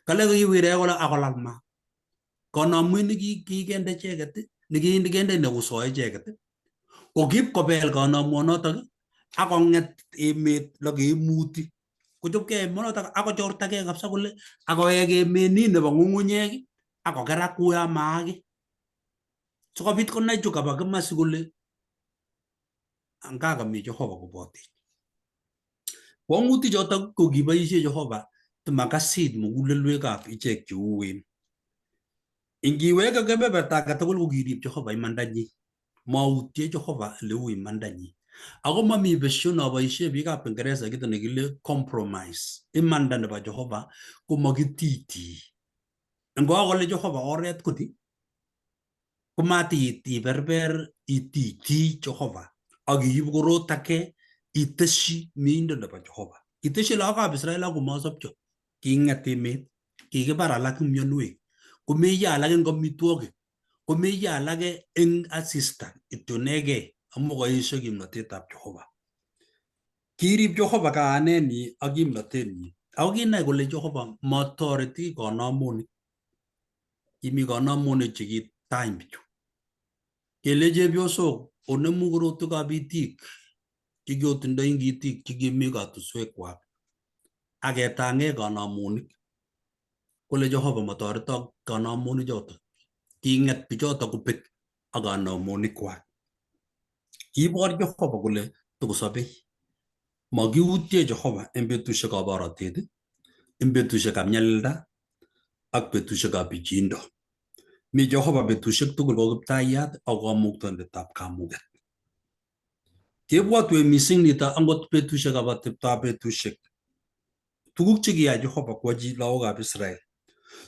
Kale kiwire kole akolal maat. Kanamwet nekikende icheket, nekikende neusoe icheket, ko kipkobel kanamonotok akong'et emet lekemuti kochopkei emonotok akochortagei kabisa kole akowek emet nin nebo ng'ung'unyek akokerak kuyo maaki sikobit konai chu kaba kimasi kole anga kami Jehova kobotech. Kwong'utik chotok ko kiboisie Jehova timakasit mugulelwekab ichek cheuen. Ingiweke kebeberta age tugul ko kirib Jehova imandanyi. Mautye Jehova leu imandanyi. Ako mami besio noboisie biikab Kiingereza kito nekile compromise. Imanda nebo Jehova komakititii. Ngokole Jehova oret koni, komatiit iberber ititii Jehova ak iib korot ake iteshi miindo nebo Jehova. Kiteshi lagokab Israel ak komasopcho. King'et emet, kikibar alak eng mionwek, komeiyo alak eng amitwogik, komeiyo alake eng asista kityo inegei amu kaesio kimnatetab Jehova. Kirib Jehova kayanenyi ak kimnatenyi ako kinai kole Jehova matoreti kanamonik. Kimi kanamonik chekitany bichu. Kele chepyosok onemu korotwekab itik chekiotindoi eng itik chekimi katuswekwak ak ketang'e kanamonik. Kole Jehova motoretok kanamonik chotok. King'et bichotok kobek ak kanamonik kwak. Kiibor Jehova kole tokosobei. Makiutye Jehova eng betusiekab borotet, eng betusiekab nyalilda ak betusiekab pichiindo. Mi Jehova betusiek tugul ko kiptayat ak kamuktaindetab kamuget. Kebwotwech mising nito angot betusiekab ateptoab betusiek. Tuguk chekiyai Jehova kwochi lagokab Israel.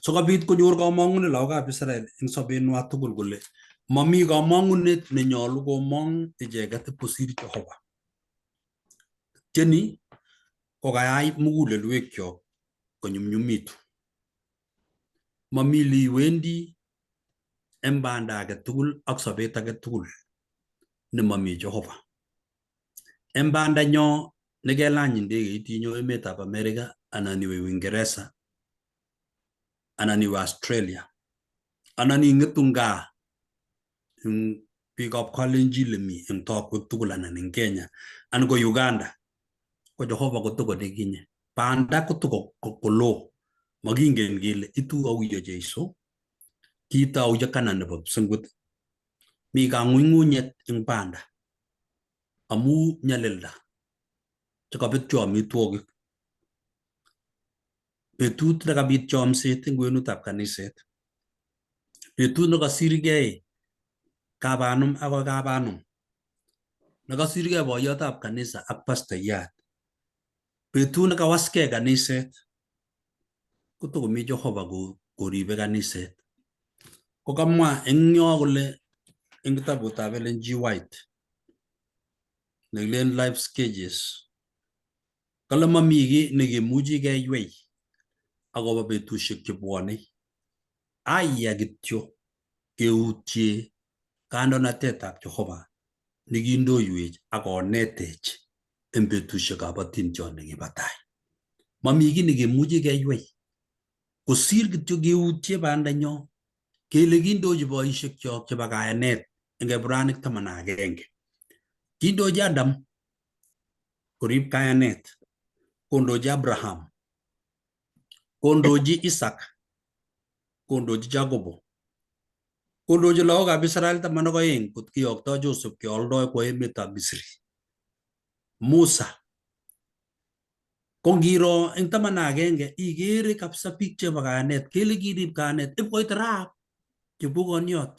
Sikobit konyor kamong'unet lagokab Israel eng sobenwa tugul kole mami kamong'unet nenyolu komong icheket kosir Jehova. Tieni kokayai mugulelwekyok konyumnyumitu. Mami liwendi eng banda age tugul ak sobet age tugul nemomi Jehova. Eng bandanyo nekelany ndegeit inyo emetab Amerika anan iwe Uingereza anan iwe Australia Anan ing'etu eng gaa eng biikab Kalenjin lemi eng tokwek tugul anan eng Kenya anan ko Uganda ko Jehova kotoko nekinye. Banda kotoko koloo. Makingen kele itu auyo Jeiso, kiitou Kana nebo kipsengwet. Mi kang'uing'unyet eng banda amu nyalilda chekabetyo amitwogik. Betut nekabit chomset eng kwenutab kaniset. Betut nekasirgei kabanum akoi kabanum. Nekasirgei boiyotab kanisa ak pastoyat. Betut nekawaskei kaniset kotokomi Jehova koribe kaniset. Ko kamwa eng yo kole eng kitabutab Ellen G. White nekilen Life Sketches kale mami kiy nekemuchi keywei akobo betusiek chebwonei. Aya kityo keutye kandoinatetab Jehova nekindoiwech ak konetech eng betusiekab atindiot nekibo tai. Mami kiy nekemuchi keywei kosir kityo keutye bandanyo kele kindochi boisiekchok chebo kayanet eng Ibranic 11. Kindochi Adam korib kayanet, kondochi Abraham, kondochi Isaac, kondochi Jacobo, kondochi lagokab Israel 12 kot kiyokto Joseph keoldoi kwo emetab Misri. Musa ko ngiro eng 11 ikere kabisa biik chebo kayanet kele kirib kayanet ipkoit Rahab chepkokoniot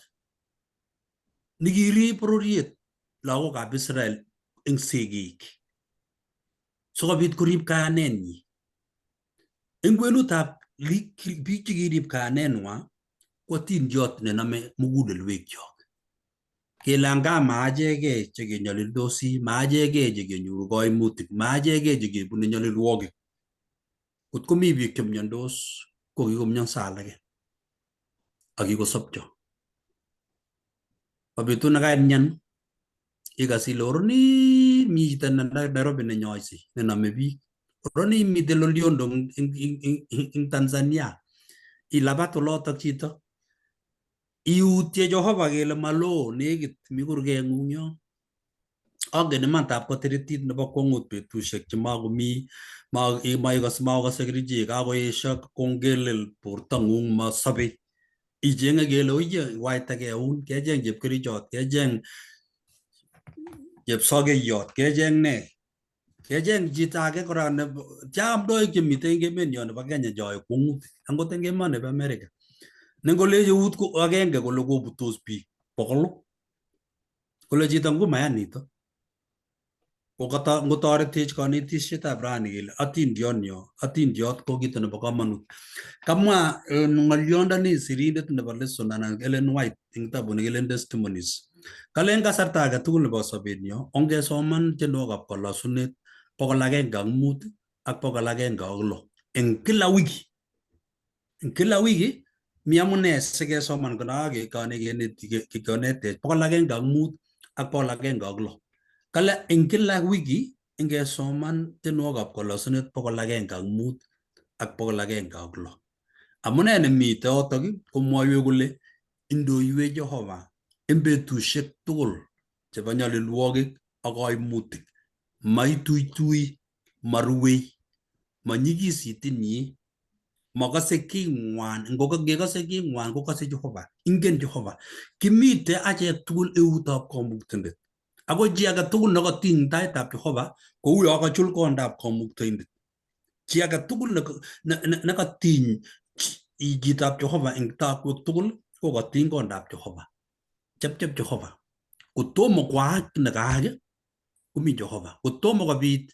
nikirib bororiet lagokab Israel eng sigik sikobit korib kayanenyi. Eng kwenutab biik chekirib kayanenwa ko atindiot nenome mugulelwekyok kele anga maachekei chekenyolildosi, maachekei chekenyoru koimutik, maachekei chekebune nyolilwogik. Kot komi biik chemyondos ko kikomyonso alake ak kikosobcho. Ma betut nekaimyan ikas ile oroni mi chito ne Nairobi nenyoise nenome biik, oroni mitei Loliondo eng Tanzania. Ilabat olotok chito iutye Jehova kele maloo nekit mi kurgeng'ung yo. Angen iman tab kotiritit nebo kwong'ut betusiek chemakomi makokase kerichek, kakoesho kongelel bortong'ung masobei. Ichenge kele oye waita keun, kecheng chepkerichot, kecheng chepsokeyot, kecheng ne, kecheng chito age kora ne chamdoik chemiten eng emenyo nebo Kenya choe kwong'ut angot eng emoni bo America. Ne ngolechi ut agenge kole kobutos biik bokolu kole chito ngumayan nito. Ngotoretech kanetisietab rani kele atindiot atindiot ko kito nebo komonut. Kamwa ng'olyondoni sirindet nebo lesson anan Ellen White eng kitabut nekilen Testimonies. Kale eng kasarta age tugul nebo sobenyo ongesoman tienwogikab kolosunet 105 ak 106 eng kila wiki. Eng kila wiki mi amune sikesoman konetech 105 ak 106. Kale eng kila wiki ingesoman tienwogikab kolosunet 105 ak 106. Amune nemite yotok komwoiwech kole indoiwech Jehova eng betusiek tugul chebo nyalilwogik ak koimutik. Maituitui, maruei, manyikisit inye, makase king'wan, ngekase king'wan kokase Jehova, ingen Jehova. Kimite achek tugul eutab Kamuktaindet. Ako chi age tugul nekatiny taitab Jehova kou yo kachul kondab Kamuktaindet. Chi age tugul nekatiny chitab Jehova eng takwek tugul ko katiny kondab Jehova. Chepchep Jehova. Kotomo koaak nekaak komi Jehova. Kotomo kobit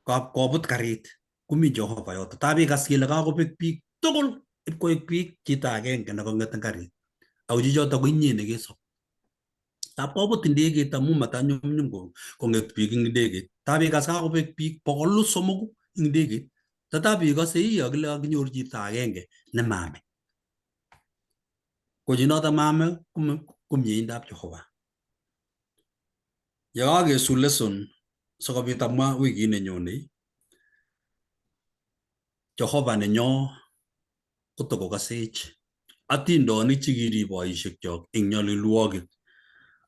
kobut karit komi Jehova yoto. Tab ikas kele kakobek biik tugul ipkoek biik chito agenge nekong'et eng karit. Ako chichoto ko inye nekesob. Tab kobut ndegeit amu matanyumnyum kong'et biik eng ndegeit. Tab ikas kakobek biik 300 eng ndegeit. Tatab ikose ii akile kakinyor chito agenge nemame. Ko chinoto mame ko mieindab Jehova. Yekakesu lesson sikobit amwa wikit nenyone, Jehova nenyo kotokokasech. Atindonik chekirib boishekyok eng nyalilwogik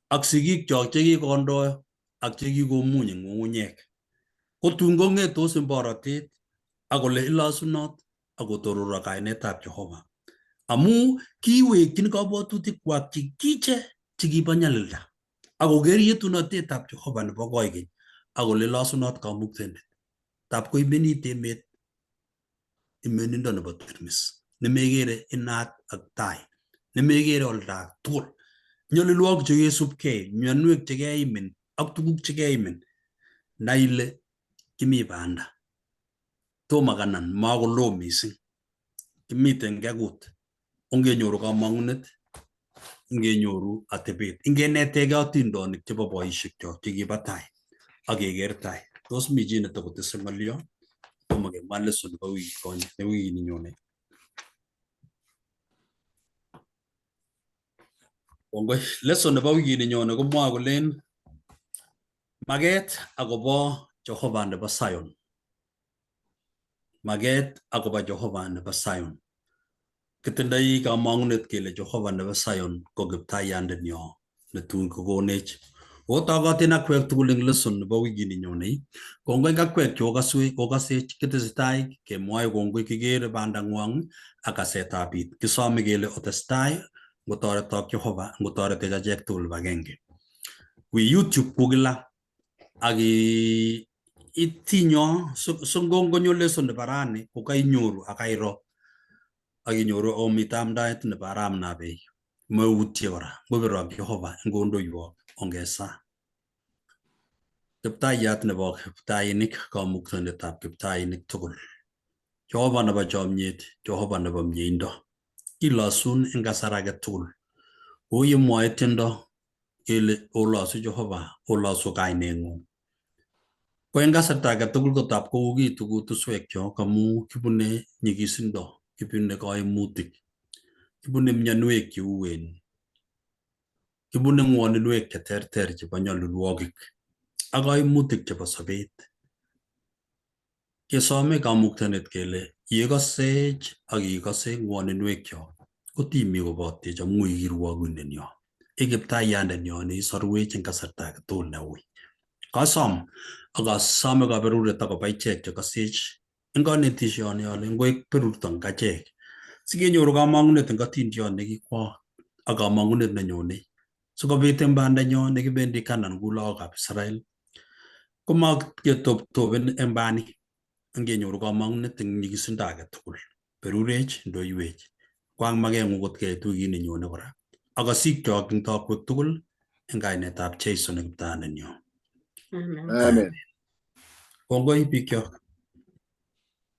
ak sigikyok chekikondo ak chekikomuny eng ng'ung'unyek. Kotun kong'etos eng borotet ak kole ilosunot ak kotororo kainetab Jehova. Amu kiwekyin kabwatutikwak chekiche chekibo nyalilda ak koker yetunotetab Jehova nebo koikeny ak kole ilosunot kamuktaindet. Tab koimenit emet imenindo nebo tirmis nemekere inat ak tai nemekere olda tugul nyolilwogik chekesubkei mionwek chekeimin ak tuguk chekeimin nai ile kimi banda tomo kanan makoloo mising kimiten kekut ongenyoru kamang'unet ngenyoru atebet ngenetegei atindonik chebo boishekyok chekibo tai ak keker tai tos mi chi netokotese ng'olyo tomo kemwa lesson nebo wikit konye ne wikini nyone kongoi lesson nebo wikini nyone komwoe kolen maket akobo Jehova nebo Zion Maket akobo Jehova nebo Zion. Kitindoi kamang'unet kele Jehova nebo Zion ko kiptaiyandenyo netun kokonech. Otokotin akwek tugul eng lesson nebo wikini nyonei. Kongoi akwek chokaswe kokasech kitesetai kemwoe kongoi kikere bandang'wong ak kasetab it. Kisome kele otestai ngotoretok Jehova ngotoretech achek tugul kipagenge. Wi YouTube ku kila ak itinyo so ngonyo lesson nebo rani kokainyoru ak kairo ak inyoru omite amdaet nebo aramnabei meutye kora ngobirok Jehova ngondoiwok ongesa Kiptayat nebo kiptainik kamuktaindetab kiptainik tugul Jehova nebo chomyet Jehova nebo mieindo kilosun eng kasar age tugul kou yemwoe tiendo kele olosu Jehova, olosu kaineng'ung. Ko eng kasarta age tugul kotab koukitu kutuswekchok amu kibune nyikisindo, kibune kaimutik, kibune mionwek cheuen, kibune ng'woninwek cheterter chebo nyalilwogik ak kaimutik chebo sobet. Kesome kamuktaindet kele yekosech ak ikose ng'woninwekyok kotimi kobotech amu i kirwokindenyo, i kiptaiyandenyo neisorwech eng kasarta age tugul neui. Kasom ak asome kaberuret akobo ichek chekosech eng konetisioni ale ngoek berurto eng achek sikenyoru kamang'unet eng atindiot nekikwo ak kamang'unet nenyonei sikobit eng bandanyo nekibendi Canaan kou lagokab Israel komaketoptopen eng bani angenyoru kamang'unet eng nyikisindo age tugul. Berurech ndoiwech kwang makeng'ung kot keit wikit nenyone kora ak asikchok eng tokwek tugul eng kainetab Jesu ne kiptayandenyo. Amen. Amen. Kongoi bikyok.